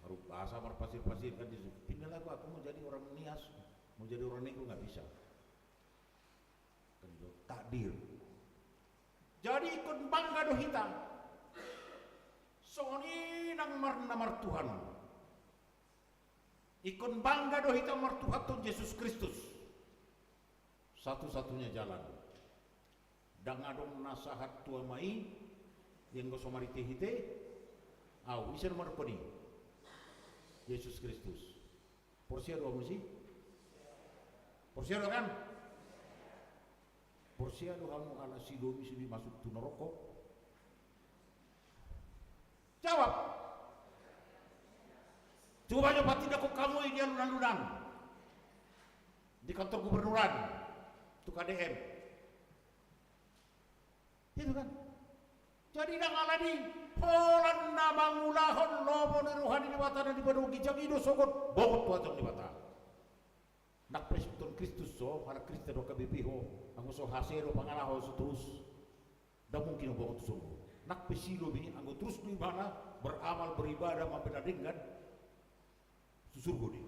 Harus bahasa marpasir-pasir kan di situ. Pindahlah aku, aku mau jadi orang Nias, mau jadi orang Negro, nggak bisa. Kan itu takdir. Jadi ingkon bangga do hita. Songon i nang mar-, na martuhan. Ingkon bangga do hita martuhanhon Jesus Kristus. Satu-satunya jalan. Ndang adong na sahat tu Ama i, anggo so marhite-hite ahu. Ise na mandok i? Jesus Kristus. Porsea do hamu disi? Porsea do kan? Porsea do hamu ala silomi sude masuk tu noroko? Jawab. Coba jo patindangkon hamu i di alun-alunan, di kantor gubernuran, tu K D M. Itu kan. Jadi ndang ala ni holan na mangulahon lomo ni roha ni Debata na di banua ginjang i do sogot bongot tu adopan ni Debata. Nang pe sihutehon Kristus ho, halak Kristen do H K B P ho, anggo so hasea do pangalaho so torus, ndang mungkin ho bongot tu surgo. Nang pe silomi, anggo torus do ibana beramal, beribadah, mambahen na denggan, tu surgo do i.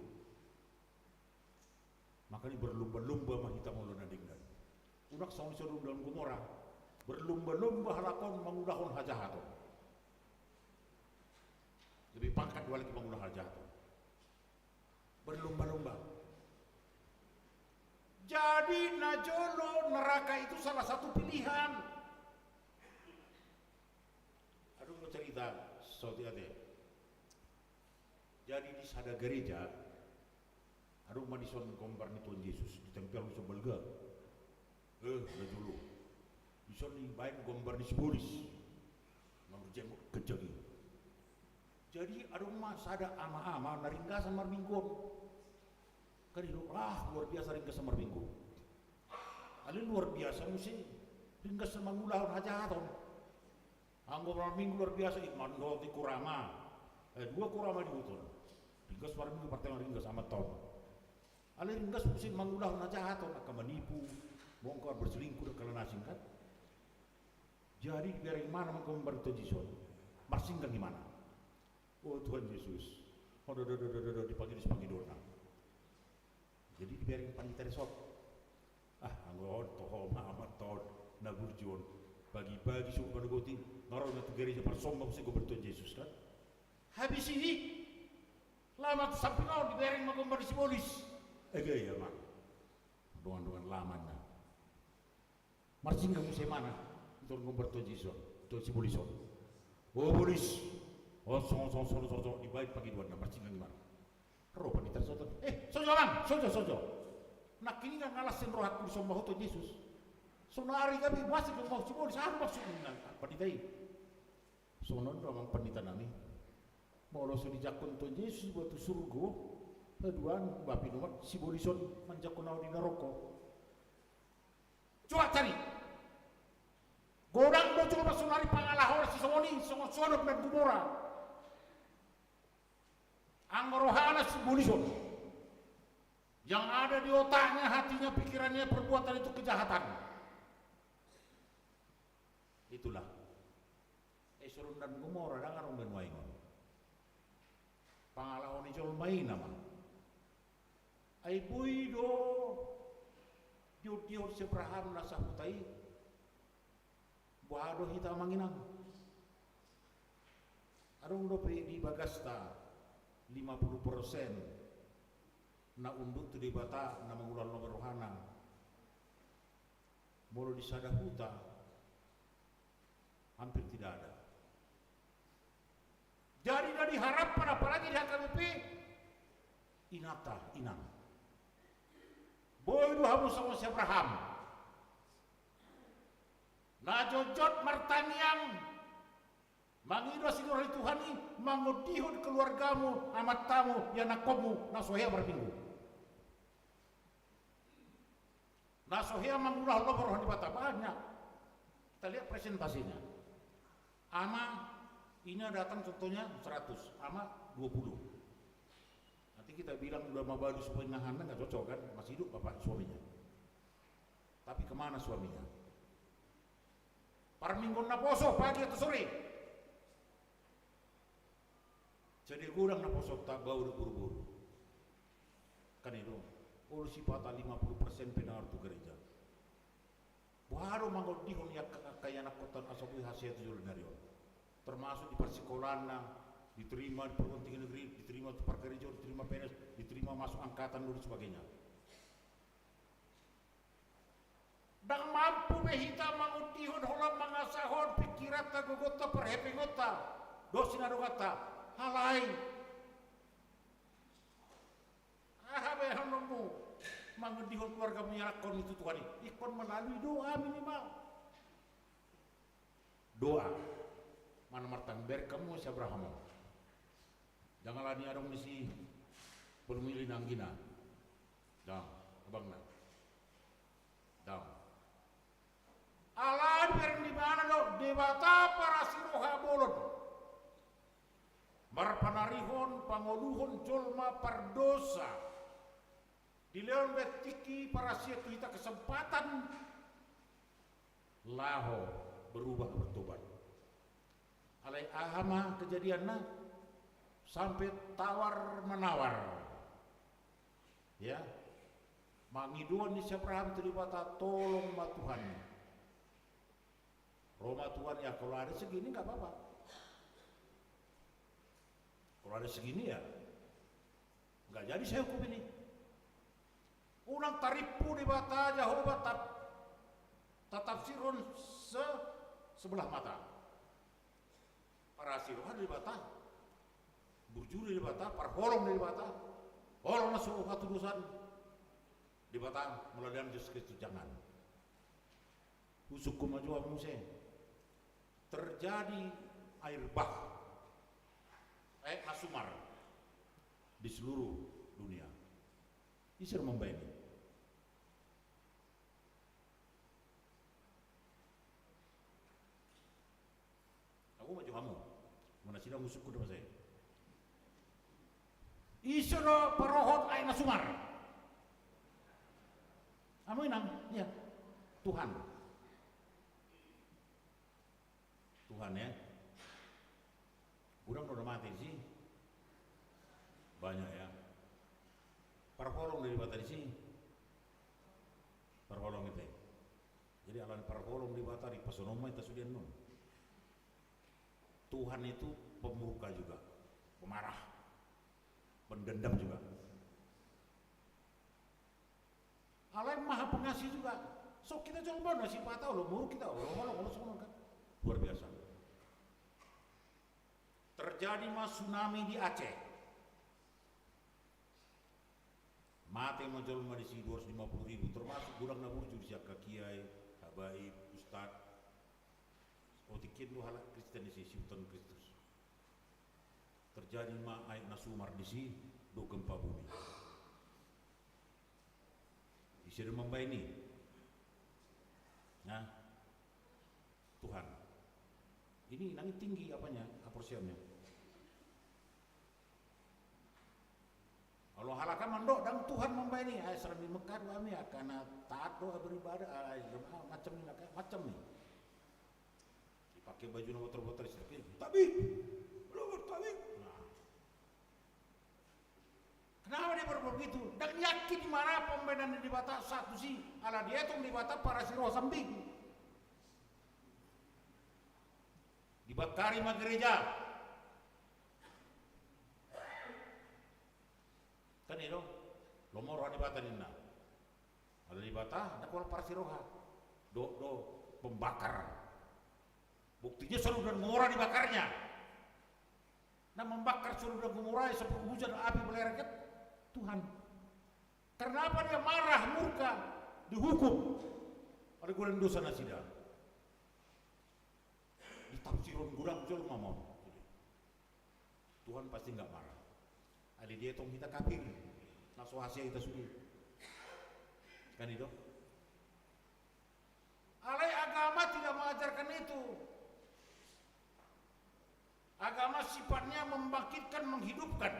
Makana berlomba-lomba ma hita molo na denggan. Unang songon i Sodom dan Gomora. Berlomba-lomba halak on mangulahon hajahaton. Lebih pangkat do halak i mangulahon hajahaton. Berlomba-lomba. Jadi na jolo, neraka itu salah satu pilihan. Adong do cerita saotik ate. Jadi di sada gereja, adong ma dison gombar ni Tuhan Jesus, ditempel dison balga. Eh, na jolo. Dison dibaen gombar ni sibolis. Na marjenggot ganjang i. Jadi adong ma sada ama-ama na ringgasan marminggu on. Kan didok, ah, luar biasa ringgas marminggu. Alai luar biasa muse ringgas mangulahon hajahaton. Anggo marminggu luar biasa, i mandok di kurama. Eh, dua kurama di huton. Ringgas marminggu, partai ringgas amat taon. Alai ringgas muse mangulahon hajahaton, angka manipu, mongkar, berselingkuh, dan kalana singkat. Jadi dibereng imana ma gombar ni Tuhan Jesus on. Marsinggang imana. O Tuhan Jesus. Odo, odo, odo, odo, odo, dipangido, dipangido na. Jadi dibereng pandita dison. Ah, anggo on toho ma amat taon na burju on. Pagi-pagi suhut manogot i, nga ro na tu gereja, marsomba muse gombar ni Tuhan Jesus kan. Habis i, laho ma tu samping on, dibereng ma gombar ni sibolis. Ege ia ma dongan-dongan lamanna. Marsinggang muse ma na, i tu gombar Tuhan Jesus on, tu sibolis on. O bolis. O, songon, songon, songon, songon, songon, dibaen pangidoanna, marsinggang i ma. Ro pandita sogot. Eh, sojo amang, sojo, sojo. Nangkiningan na las sian rohangku disomba ho Tuhan Jesus. Sonari gabe masuk ke mau sibolis, aha maksudna, pandita i. Songon on do amang pandita nami. Molo so dijangkon Tuhan Jesus iba tu surgo, haduan, ba pinomar, sibolis on manjangkon au di naroko. Coba cari. Godang do jolma sonari pangalahona sisongon i, songon Sodom dan Gomora. Anggo rohana sibolis on. Yang ada di otaknya, hatinya, pikirannya, perbuatan itu kejahatan. Itulah. Eh, Sodom dan Gomora, ndang adong be nuaeng on. Pangalaho ni jolma i nama. Ai boi do diondihon si Abraham na sahuta i. Boha do hita amang inang? Adong dope di bagasta lima puluh persen na unduk tu Debata na mangulahon lomo rohana. Molo di sada huta, hampir tidak ada. Jadi na diharapkan apalagi di H K B P, inanta, inang. Boi do hamu songon si Abraham. Na jotjot martangiang, mangido asi di roha ni Tuhan i, mangondihon keluargamu, amantamu, ianakkonmu, na so hea marminggu. Na so hea mangulahon lomo roha ni Debata, banyak. Kita lihat presentasinya. Ama, ini datang contohnya seratus, ama dua puluh. Nanti kita bilang udah mabalu supaya nahan, nggak cocok kan, masih hidup bapak suaminya. Tapi kemana suaminya? Parmingguon naposo, pagi atau sore. Jadi godang naposonta, bau do boru-boru. Kan i do, olo sipata lima puluh persen pe nunga ro tu gereja. Boha do mangondihon i angka, angka ianakkonta asa boi hasea tu joloan ni ari on. Termasuk di parsikolaanna, diterima di perguruan tinggi negeri, diterima tu parkarejoan, diterima P N S, diterima masuk angkatan dan sebagainya. Ndang mampu be hita mangondihon holan mangasahon pingkiranta, gogonta, parhepengonta dohot sinadonganta. Alai aha be anonmu mangondihon keluargamu, ianakkon tu Tuhan i? Ingkon melalui doa minimal. Doa. Mana martangiang, bereng hamu si Abraham on. Jala ni adong disi, belum ili nanggina. Dang, abangna. Dang. Alai bereng di mana do Debata parasi roha bolon. Marpanarihon, pangoluhon jolma pardosa. Dilehon be tingki parasian tu hita kesempatan laho berubah, bertobat. Alai aha ma kejadianna? Sampe tawar menawar. Ya. Mangidoan ni si Abraham tu Debata, tolong ma Tuhan. Ro ma Tuhan, ya, kalau ada segini nggak apa-apa. Kalau ada segini, ya, nggak jadi saya hukum ini. Unang tarimpu Debata Jahowa, tap-, tatafsirhon se-, sebelah mata. Parasi roha do Debata. Burju do Debata, parholong do Debata. Holong na so hatudosan. Debata melalui Jesus Kristus, jangan. Husungkun ma jo hamu muse. Terjadi air bah, aek na sumar di seluruh dunia. Ise do mambaen i? Ahu ma jo hamu. Mana sidang husungkun do muse. Ise do parohot aek na sumar? Hamu inang, iya. Tuhan. Tuhan, ya. Godang do na mate disi? Banyak, ya. Parholong do Debata disi? Parholong ite. Jadi alani parholong Debata, dipasonong ma hita sude annon. Tuhan itu pemurka juga, pemarah, pendendam juga. pengasih juga. So kita jolma na sipata olo, muruk kita olo, olo, olo, songon kan. Luar biasa. Terjadi ma tsunami di Aceh. Mate ma jolma disi dua ratus lima puluh ribu, termasuk godang na burju disi, angka kiai, habaib, ustad. Otik i do halak Kristen disi, siuton Kristus. Terjadi ma aek na sumar disi, do gempa bumi. Ise do mambaen i? Nah, Tuhan. Ini nang tinggi apanya, haporseaonna. Olo halak an mandok, ndang Tuhan mambaen i, ai sering di Mekah do hami, angka na taat do, beribadah, ai macam ni, macam ni. Dipake baju na botor-botor, tabib, tabib. Nah. Kenapa dia berbuat begitu? Ndang yakin di mana pembenaran Debata satu si, ala dietong Debata parasi roha sambing. Dibakari ma gereja. Kan i do, lomo roha ni Debata ninna. Ala Debata ndang pola parasi roha. Do, do, pembakar. Buktinya Sodom dan Gomora dibakarnya. Na membakar Sodom dan Gomora, sampai hujan api melelehkan, Tuhan. Karena apa dia marah, murka, dihukum? Ada godang dosa nasida. Ditafsirhon godang jolma ma on. Tuhan pasti nggak marah. Alai dietong hita kafir. Na so hasea hita sude. Kan i do? Alai agama tidak mengajarkan itu. Agama sifatnya membangkitkan, menghidupkan,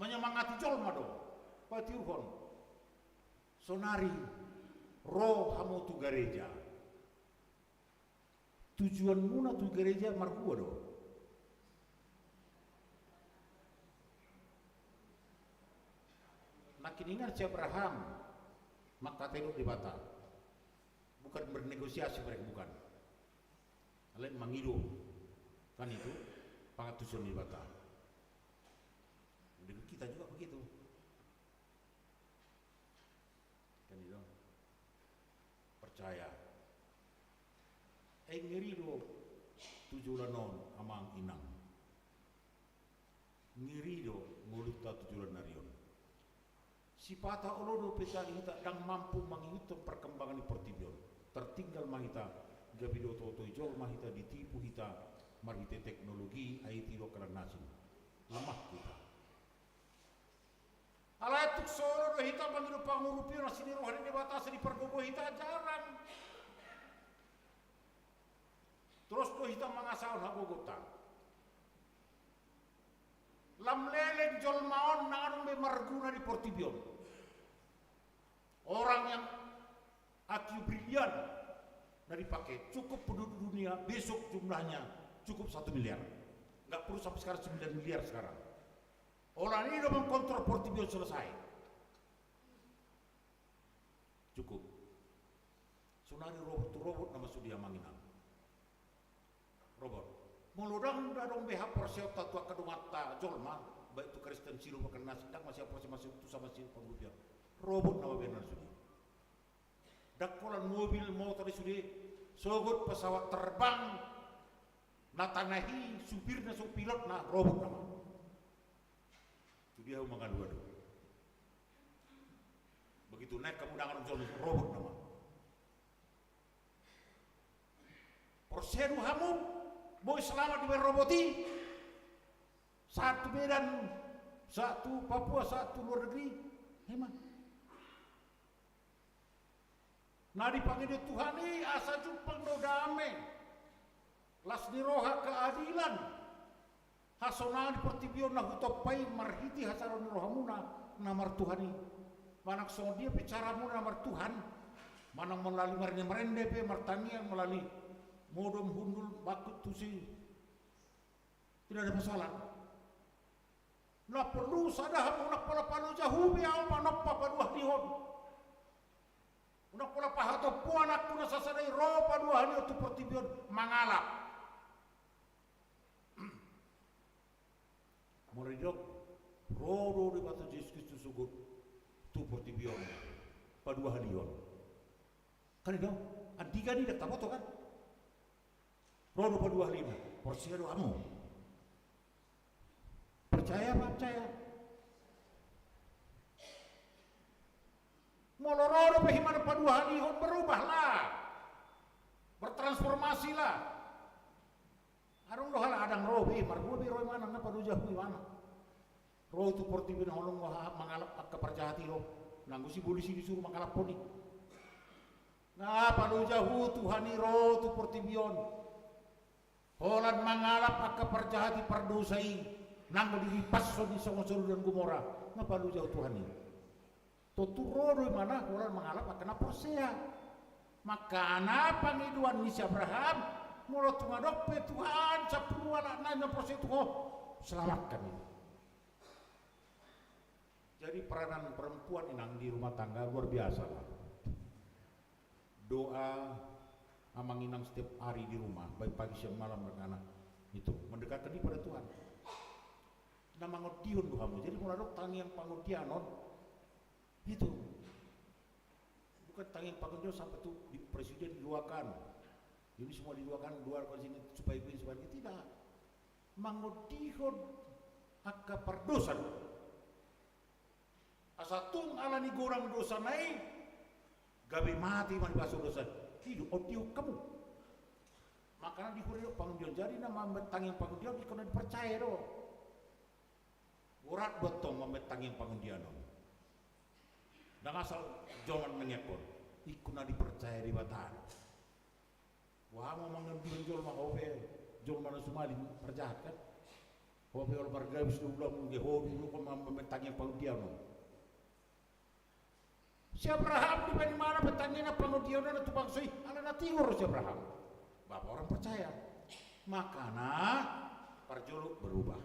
menyemangati jolma do. Patiurhon. Sonari ro hamu tu gareja. Tujuanmuna tu gareja marhua do? Nangkin ingan si Abraham, mangkatai do Debata. Bukan bernegosiasi mereka, bukan. Alai mangido. Kan itu pangantusion ni Debata. Jadi kita juga begitu. Kan i do. Percaya. Ai ngeri do tu joloan on, amang inang. Ngeri do ngolunta tu joloan ni ari on. Sipata olo dope hita ndang mampu mangihuthon perkembangan ni portibi on. Tertinggal ma hita, gabe dioto-otoi jolma hita, ditipu hita marhite teknologi, I T dohot angka na asing. Lemah hita. Alai tung so olo do hita mangido pangurupion asi ni roha ni Debata asa dipargogoi hita, jarang. Torus do hita mangasahon hagogoonta. Lam leleng jolma on ndang adong be marguna di portibi on. Orang yang I Q brilian na dipake, cukup penduduk dunia besok jumlahnya cukup satu miliar. Nggak perlu sampai sekarang sembilan miliar sekarang. Holan i do mengkontrol portibi on selesai. Cukup. Sonari robot tu robot nama sude, amang inang. Robot. Molo ndang adong be haporseaonta tu angka donganta jolma, baik tu Kristen, sirup, angka na asing, ndang masihaporseaon, masiutusan, masipangurupion. Robot nama baenon sude. Ndang holan mobil, motor i sude, sogot pesawat terbang, na tanahi supirna so pilotna, robot nama. Tu dia hamu mangalualu? Begitu naek hamu, ndang adong jolma, robot nama. Porsea do hamu boi selamat dibaen robot i? Sahat tu Medan, sahat tu Papua, sahat tu luar negeri. Emang. Na dipangido Tuhan i asa jumpang do dame, las ni roha, keadilan, hasonangan di portibi on na hutompa i marhite hasadaon ni rohamuna na martuhan i. Manang songon dia pe caramuna na martuhan, manang melalui marende-marende pe, martanian, melalui modom, hundul, bangkut, tusi, tidak ada masalah. Na porlu sada hamu, unang pola paloja hu be ahu manompa paduahalihon. Unang pola pahatompu anakku na sasada i ro paduahalihon tu portibi on mangalap. Molo didok ro do Debata Jesus Kristus sogot tu portibi on, Paduahalihon. Kan i do, andigan i ndang taboto kan? Ro do paduahalihon. Porsea do hamu? Percaya apa percaya? Molo ro dope imana paduahalihon, berubahlah. Bertransformasilah. Adong do halak adong ro be, marhua be ro imana, nga palojahu imana. Ro tu portibi on, holong mangalap angka parjahat i ro. Nanggo sibolis i disuru mangalaphon i. Nga palojahu Tuhan i ro tu portibi on. Holan mangalap angka parjahat i, pardosa i. Nanggo dihipashon i songon Sodom dan Gomora. Nga palojahu Tuhan i. Tontu ro do imana holan mangalap angka na porsea. Makana pangidoan ni si Abraham, molo tung adong pe Tuhan sampulu halak nai na porsea tu Ho, selamatkan ini. Jadi peranan perempuan, inang, di rumah tangga luar biasa lah. Doa, amang inang, setiap hari di rumah, baik pagi, siang, malam, dengan anak, itu mendekatkan diri pada Tuhan. Na mangondihon do hamu. Jadi molo adong tangiang pangondianon, itu. Bukan tangiang pangondianon sampai tu di presiden didoakan, ini semua didoakan, doakan sini supaya begini, supaya begini. Tidak. Mangondihon angka pardosa do. Asa tung ala ni godang dosana i, gabe mate ma di bagasan dosa i. I do, ondihon hamu. Makana di huria do pangondianon. Jadi na mambahen tangiang pangondianon, ingkon na dipercaya do. Borat do antong mambahen tangiang pangondianon. Ndang asal jolma mangiangkon, ingkon na dipercaya Debata do. Boha ma mangondihon jolma, ho pe jolma na sumalin, parjahat kan? Ho pe olo pargabus do ulamu, nge ho do, ho do mambahen tangiang pangondianon. Si Abraham dibahen imana pe tangiang pangondianon tu bangso i, ala na tigor si Abraham. Bapa orang percaya. Makana parjolo berubah.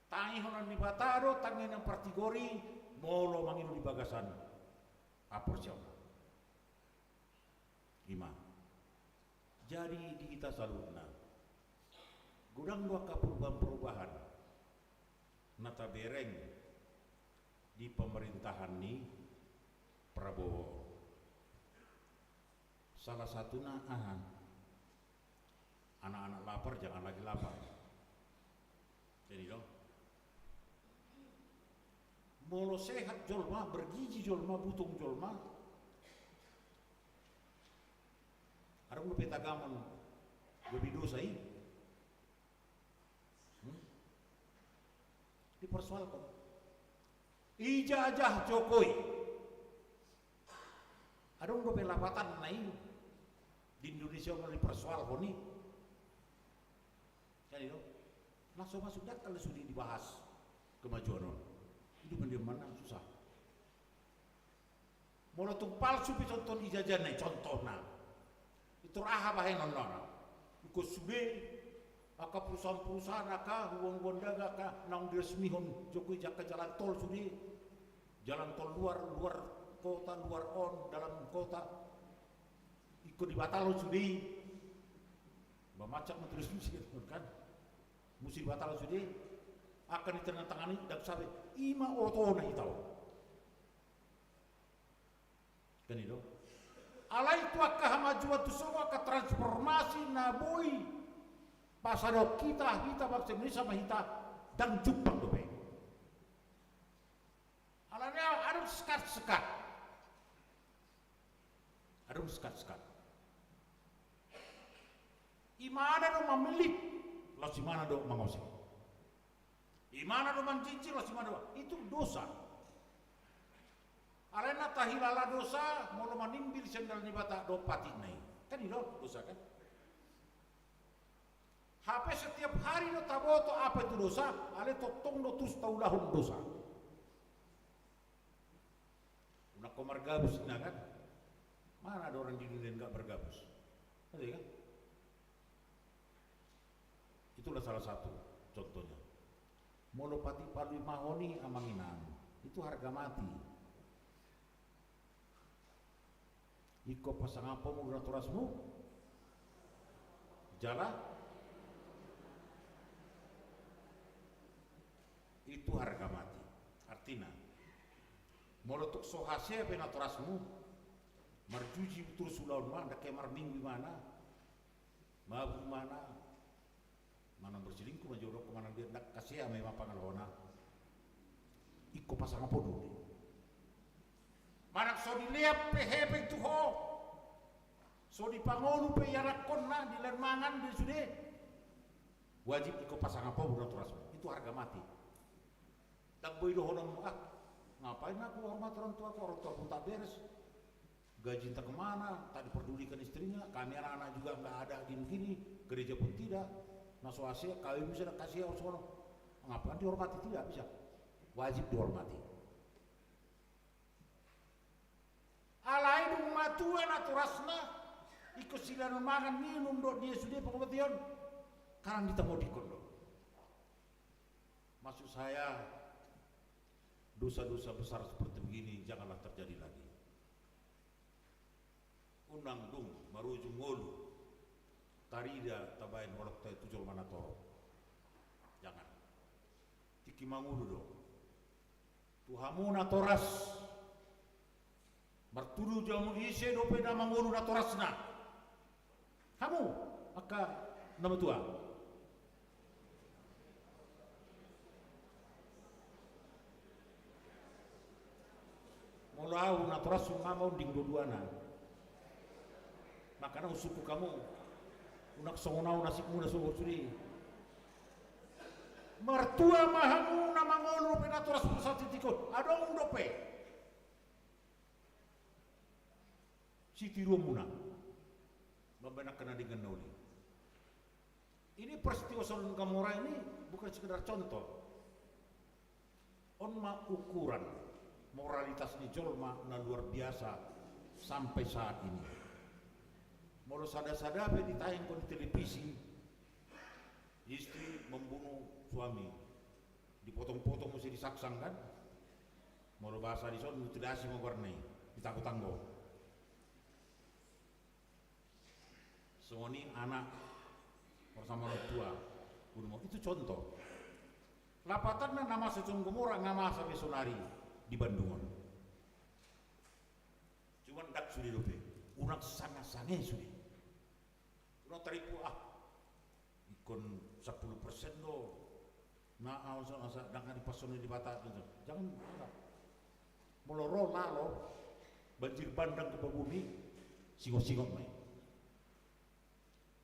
Tangianghon ni Debata do tangiang partigor i, molo mangido di bagasan haporseaon. I ma. Jadi di hita saluhutna, godang do angka perubahan-perubahan na tabereng di pemerintahan ni Prabowo. Salah satuna aha? Anak-anak lapar, jangan lagi lapar. Jadi do, molo sehat jolma, bergizi jolma, butong jolma, adong dope tagamon gabe dosa i. Hmm? Dipersoalkan. Ijajah Jokowi. Adong dope lapatanna i di Indonesia on dipersoalhon i. Kan i do? Na so masuk di akal sude dibahas kemajuan on. Hidup dia mana susah. Molo tung palsu pe contoh ijajahna i, contohna. Intor aha bahenonna? Ingkon sude angka perusahaan-perusahaan, angka hubungan-hubungan dagang, angka naung diresmihon Jokowi, angka jalan tol sude. Jalan tol luar, luar kota, luar on, dalam kota. Ingkon dibatalhon sude. Ba mancak ma tulis musik kan. Musti dibatalhon sude. Angka ditandatangani, ndang sabe. I ma otona hita on. Kan i do? Alai tu angka hamajuon, tu songon angka transformasi na boi pasadahon hita, hita bangso Indonesia ma hita, ndang jumpang dope. Alani adong sekat-sekat. Adong sekat-sekat. Imana do mamillit, laos imana do mangose. Imana do manjinsir, laos imana do, itu dosa. Alai na tahilala dosa, molo manimbil sendal ni Debata dohot patikna i. Kan i do dosa kan? Hape setiap hari do taboto apa itu dosa, alai tongtong do terus taulahon dosa. Unang ho margabus, inang, kan? Mana ada orang di dunia ini nggak bergabus? Ada kan? Itulah salah satu contohnya. Molo patik palu i mahoni, amang inang, itu harga mati. Ingkon pasangaphon mulu natorasmu jala itu harga mati. Artina, Molo tung so hasea pe natorasmu, marjuji torus ulaon ma, ndang ke marminggu imana, mabuk imana, manang berselingkuh ma jolo, manang dia ndang hasea ma ima pangalahona. Ingkon pasangap ho do. Manang so dilean pe hepeng tu ho, so dipangolu pe ianakkonna, dilean mangan, dia sude. Wajib ingkon pasangap ho do natorasmu. Itu harga mati. Ndang boi dohononmu, ah, ngapain aku hormati orang tuaku, orang tuaku tak beres. Gajinya tak kemana, tak diperdulikan istrinya, kami anak-anak juga nggak ada gini-gini, gereja pun tidak. Na so hasea, kawin bisa ndang hasea, sono. Ngapain dihormati? Tidak bisa. Wajib dihormati. Alai dung matua natorasna, ingkon silean mangan minum dohot dia sude pangobation, karang ditamodikkon do. Maksud saya, dosa-dosa besar seperti begini janganlah terjadi lagi. Unang dung marujung ngolu tarida tabaen holong tu jolma na torop. Jangan. Tingki mangolu do. Tu hamu natoras, martudu jo hamu, ise dope na mangolu natorasna? Hamu angka na matua. Molo ahu natorashu nga maunding dua-duana. Makana husungkun hamu, unang songon ahu nasibmuna songon sude. Martua ma hamu na mangolu dope natorashu saonari on, adong dope sitiruonmuna. Mambaen angka na denggan na uli. Ini peristiwa Sodom Gomora ini bukan sekedar contoh. On ma ukuran moralitas ni jolma na luar biasa sampai saat ini. Molo sada-sada pe ditayangkon di televisi, istri membunuh suami, dipotong-potong muse, disangsang kan? Molo bahasa dison, mutilasi ma goarna i, ditanggo-tanggo. Songon i anak bersama orang tua. Itu contoh. Lapatanna, na masa Sodom Gomora nga masa be sonari di Bandung on. Cuman ndang sude dope, unang sanga-sanga sude. Unang taripu, ah, ingkon sampulu persen do. Na ahu so asa ndang dipasu ni Debata tu. Jangan, jangan. Molo ro lalo banjir bandang gempa bumi, singot-singot ma i.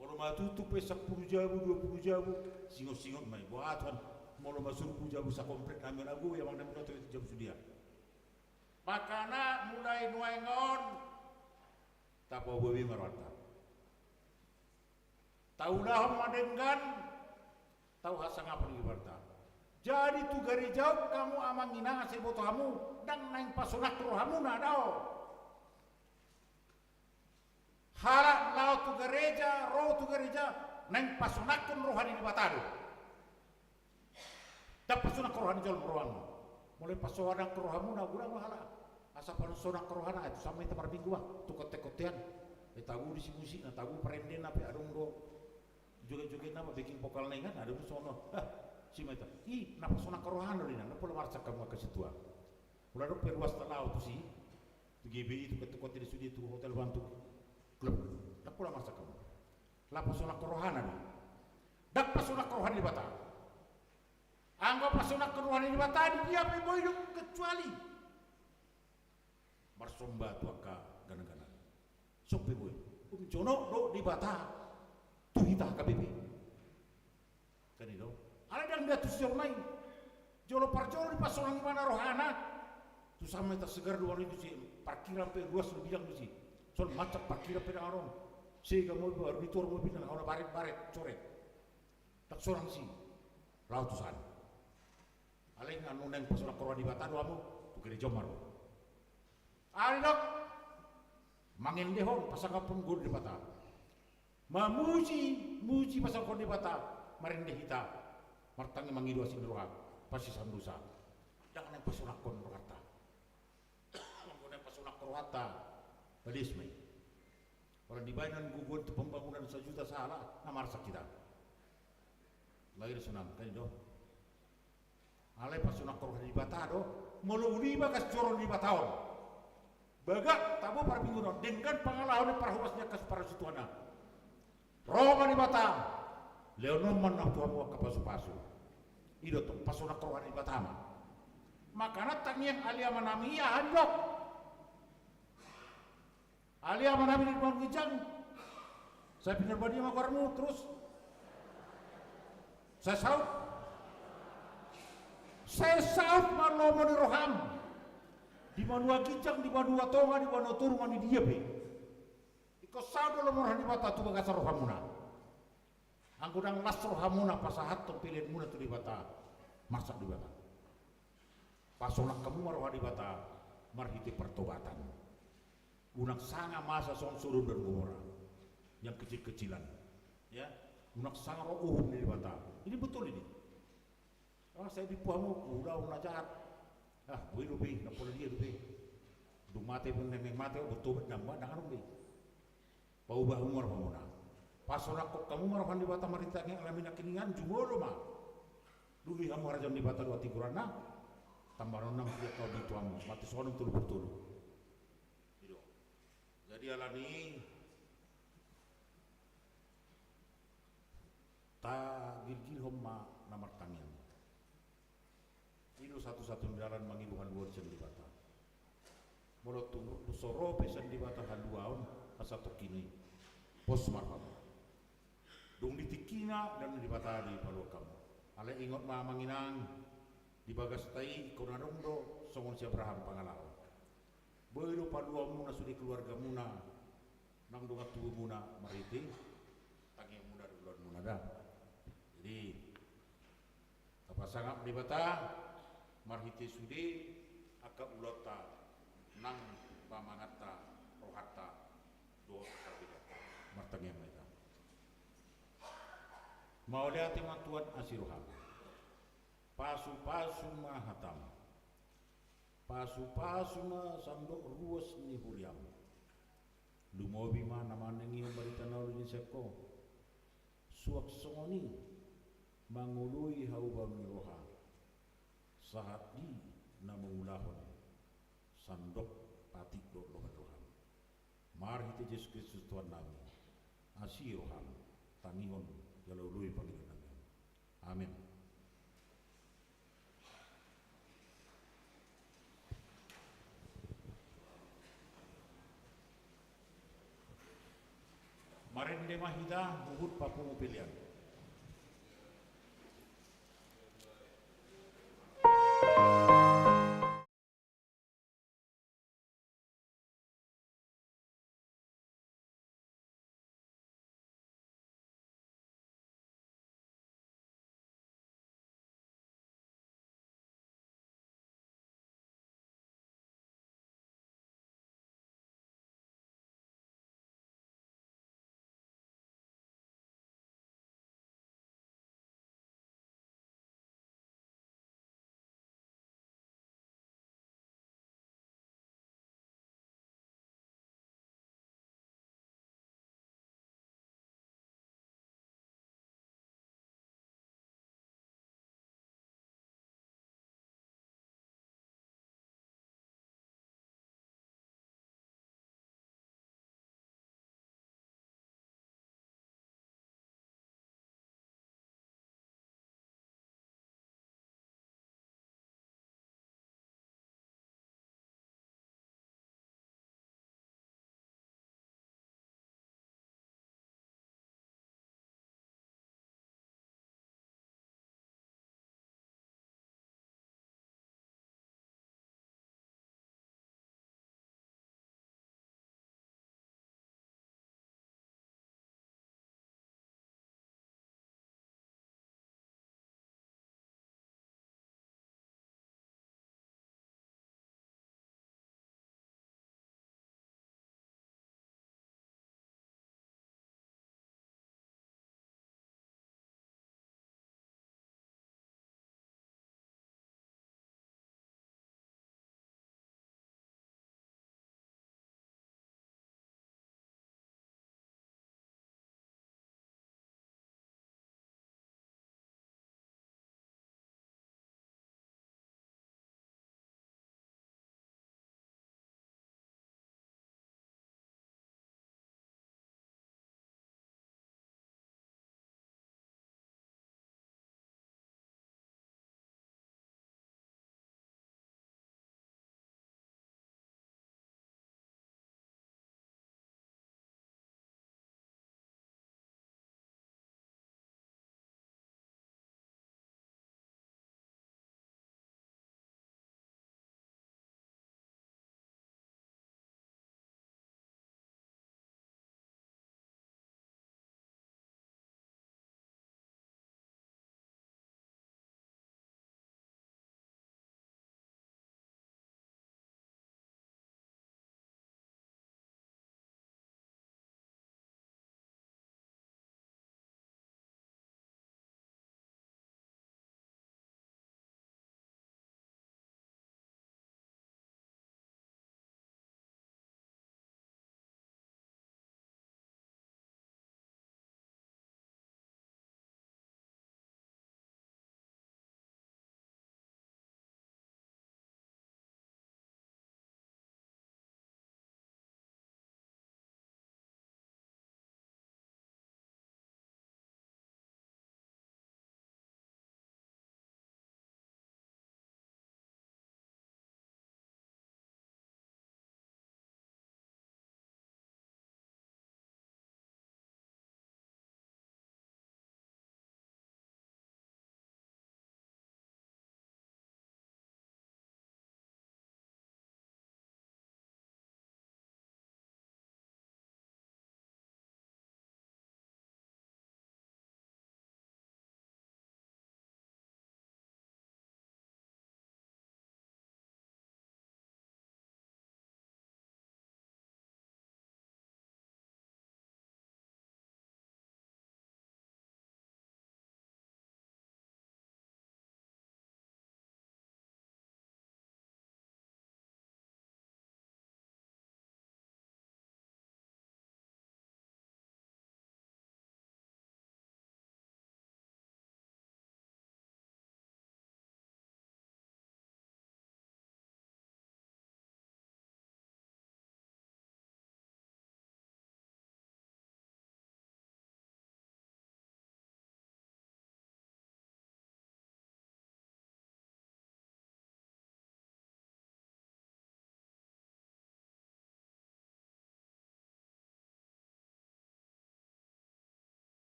Molo matutup pe sampulu jabu, dua pulu jabu, singot-singot ma i. Boha Tuhan, molo masurbu jabu sakomplit nami on, ago ia manang nami on, jabu sude. Makana mulai nuaeng on tapaboa be ma rohanta. Taulahon ma denggan, tau hasangapon ni Debata. Jadi tu gareja on hamu amang inang, asa diboto hamu, ndang naeng pasonangkon rohamuna, daong. Halak laho tu gareja, ro tu gareja, naeng pasonangkon roha ni Debata do. Ndang pasonangkon roha ni jolma rohana. Molo pasonangkon rohamuna, godang ma halak. Asa pasonangkon rohana, ai tusan ma hita marminggu, bah, tu konte-kontean. Ai tabo disi musikna, tabo parendena pe, adong do joget-jogetna, bah, backing vokalna i kan, adong do sono. Ah, si ma hita. I na pasonangkon rohana do inang, ndang pola marsak hamu angka sintua. Molo adong pe ruasta laho tusi, tu G B I, tu konte-konte di sude, tu hotel, bantuk klub, ndang pola marsak hamu. Laho pasonangkon rohana do i. Ndang pasonangkon roha ni Debata. Anggo pasonangkon roha ni Debata, di dia pe boi do, kecuali marsomba tu angka gana-gana. Songon pe boi. Um jonok do Debata tu hita H K B P. Kan i do. Alai ndang diantusi jolma i. Jolo parjolo dipasonang ibana rohana, tusan ma hita segar do, baru i tusi parkiran pe ruas do, bidang tusi. Songon macam parkiran pe ndang adong. Sega ma i, baru dituhor ma i, bidang, baret-baret, coret. Ndang sonang disi. Laho tusan. Alai nga naeng pasonangkon roha ni Debata do hamu, tu gareja on ma ro. Alai didok mangendehon, pasangaphon goar Debata. Mamuji, muji, pasangaphon Debata, marende hita, martangiang mangido asi ni roha, parsisaan dosa. Ndang naeng pasonangkon rohanta. Anggo naeng pasonangkon rohanta, pades ma i. Orang dibaen gogoon tu pembangunan sajuta sahala, na marsak hita. Lahir sonang, kan i do. Alai pasonanghon roha ni Debata do. Molo uli bagas joro ni Debata on, bagak tabo parmingguon on, denggan pangalaho ni parhobas ni angka parasituanna. Ro ma Debata, lehonon ma na tu hamu angka pasupasu. I do tong, pasonanghon roha ni Debata ma. Makana tangiang ale amanami i aha didok? Ale amanami di banua ginjang, sai pinarbadia ma goarmu, terus sai saut. Sai saut ma lomo ni roham di banua ginjang, di banua tonga, di banua toru, ma di dia pe. Ingkon saut do lomo ni roha ni Debata tu bagasan rohamuna. Anggo ndang las rohamuna pasahathon peleanmuna tu Debata, marsak Debata. Pasonang hamu ma roha ni Debata marhite partobatan. Unang sanga masa songon Sodom dan Gomora, yang kecil-kecilan. Ya, unang sanga ro uhum ni Debata. Ini betul ini. Ah, sai dipu hamu, ulaon na jahat. Ah, boi dope i, na pola dia dope i. Dung mate pe, naeng mate, bertobat, ndang, ndang adong be. Paubah hamu ma rohamuna. Pasonanghon hamu ma roha ni Debata marhite tangiang ale amanami nangkiningan, jumolo ma. Dung i hamu harajaon ni Debata dohot hatigoranna. Tambanon nang dia kau di tu hamu. Matius onom tolu pulu tolu. I do. Jadi alani i tagilgilhon ma na martangiang. I do satu-satu ni dalan mangido haluaon sian Debata. Molo tung so ro pe sian Debata haluaon, asa tongkin i pos ma roham. Dung di tingkina dalan ni Debata dipaluahon hamu. Alai ingot ma amang inang, di bagasta i ingkon adong do songon si Abraham pangalaho. Boi do paluaonmuna sude keluargamuna nang dongan tubumuna marhite tangiangmuna dohot ulaonmuna da. Jadi, tapasangap Debata marhite sude angka ulaonta nang pamanganta, rohanta dohot angka peleanta. Martangiang ma hita. Mauliate ma Tuhan asi roham. Pasupasu ma hatam. Pasupasu ma sandok ruas ni huriam. Lumobi ma na manangihon barita na uli ni sian Ho. Suang songon i mangoloi haubaon ni roha. Sahat di na mangulahon sandok patik dohot lomo ni roham. Marhite Jesus Kristus Tuhannami. Asi roham, tangihon jala oloi pangidoannami. Amen. Marende ma hita huhut papungu pelean.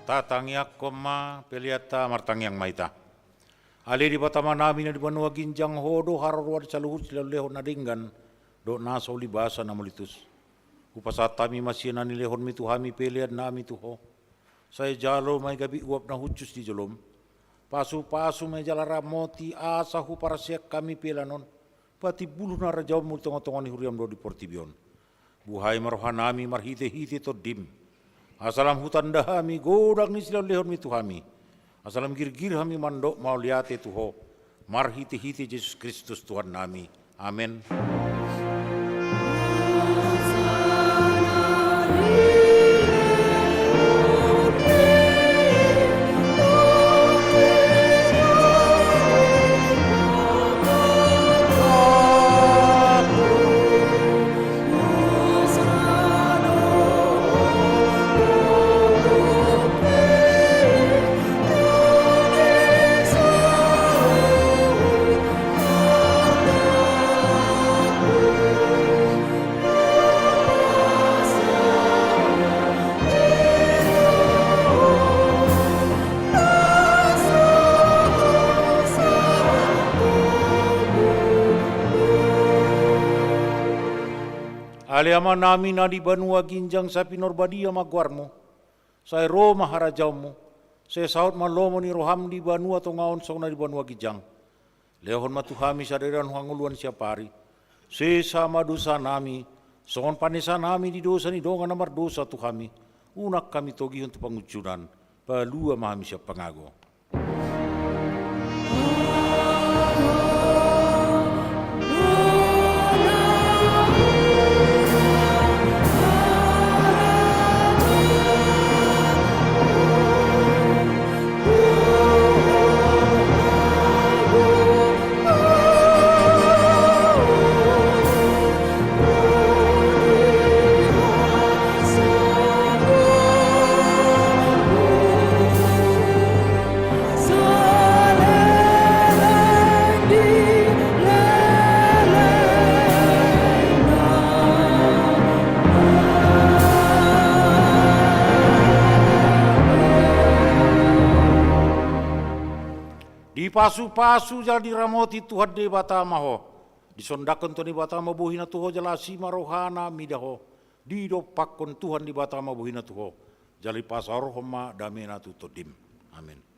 Tatangiangkon ma peleanta. Martangiang ma hita. Ale Debata Amanami na di banua ginjang, Ho do haroroan saluhut silehonlehon na denggan dohot na so ulibasa na mauliutus. Hupasahat hami ma sian na nilehonmi tu hami peleannami tu Ho. Sai jalo ma i gabe uap na hushus di jolom. Pasupasu ma i jala ramoti asa huparseak hami pelean on patimbulhon harajaonmu di tongatonga ni huriam dohot di portibi on. Buhai ma rohanami marhitehite Tondim, asa lam hutanda hami godang ni silehonlehonmi tu hami, asa lam girgir hami mandok mauliate tu Ho, marhitehite Jesus Kristus Tuhannami. Amen. Ale Amanami na di banua ginjang, sai pinarbadia ma goarmu. Sai ro ma harajaonmu. Sai saut ma lomo ni roham di banua tonga on songon na di banua ginjang. Lehon ma tu hami sadari on hangoluan siapari. Sesa ma dosanami, songon panesanami di dosa ni dongan na mardosa tu hami. Unang hami togihon tu pangunjunan, palua ma hami sian pangago. Dipasupasu jala diramoti Tuhan Debata ma ho. Disondangkon Tuhan Debata ma bohina tu ho jala asi ma rohana mida ho. Didompakkon Tuhan Debata ma bohina tu ho jala dipasaorhon ma damena tu tondim. Amen.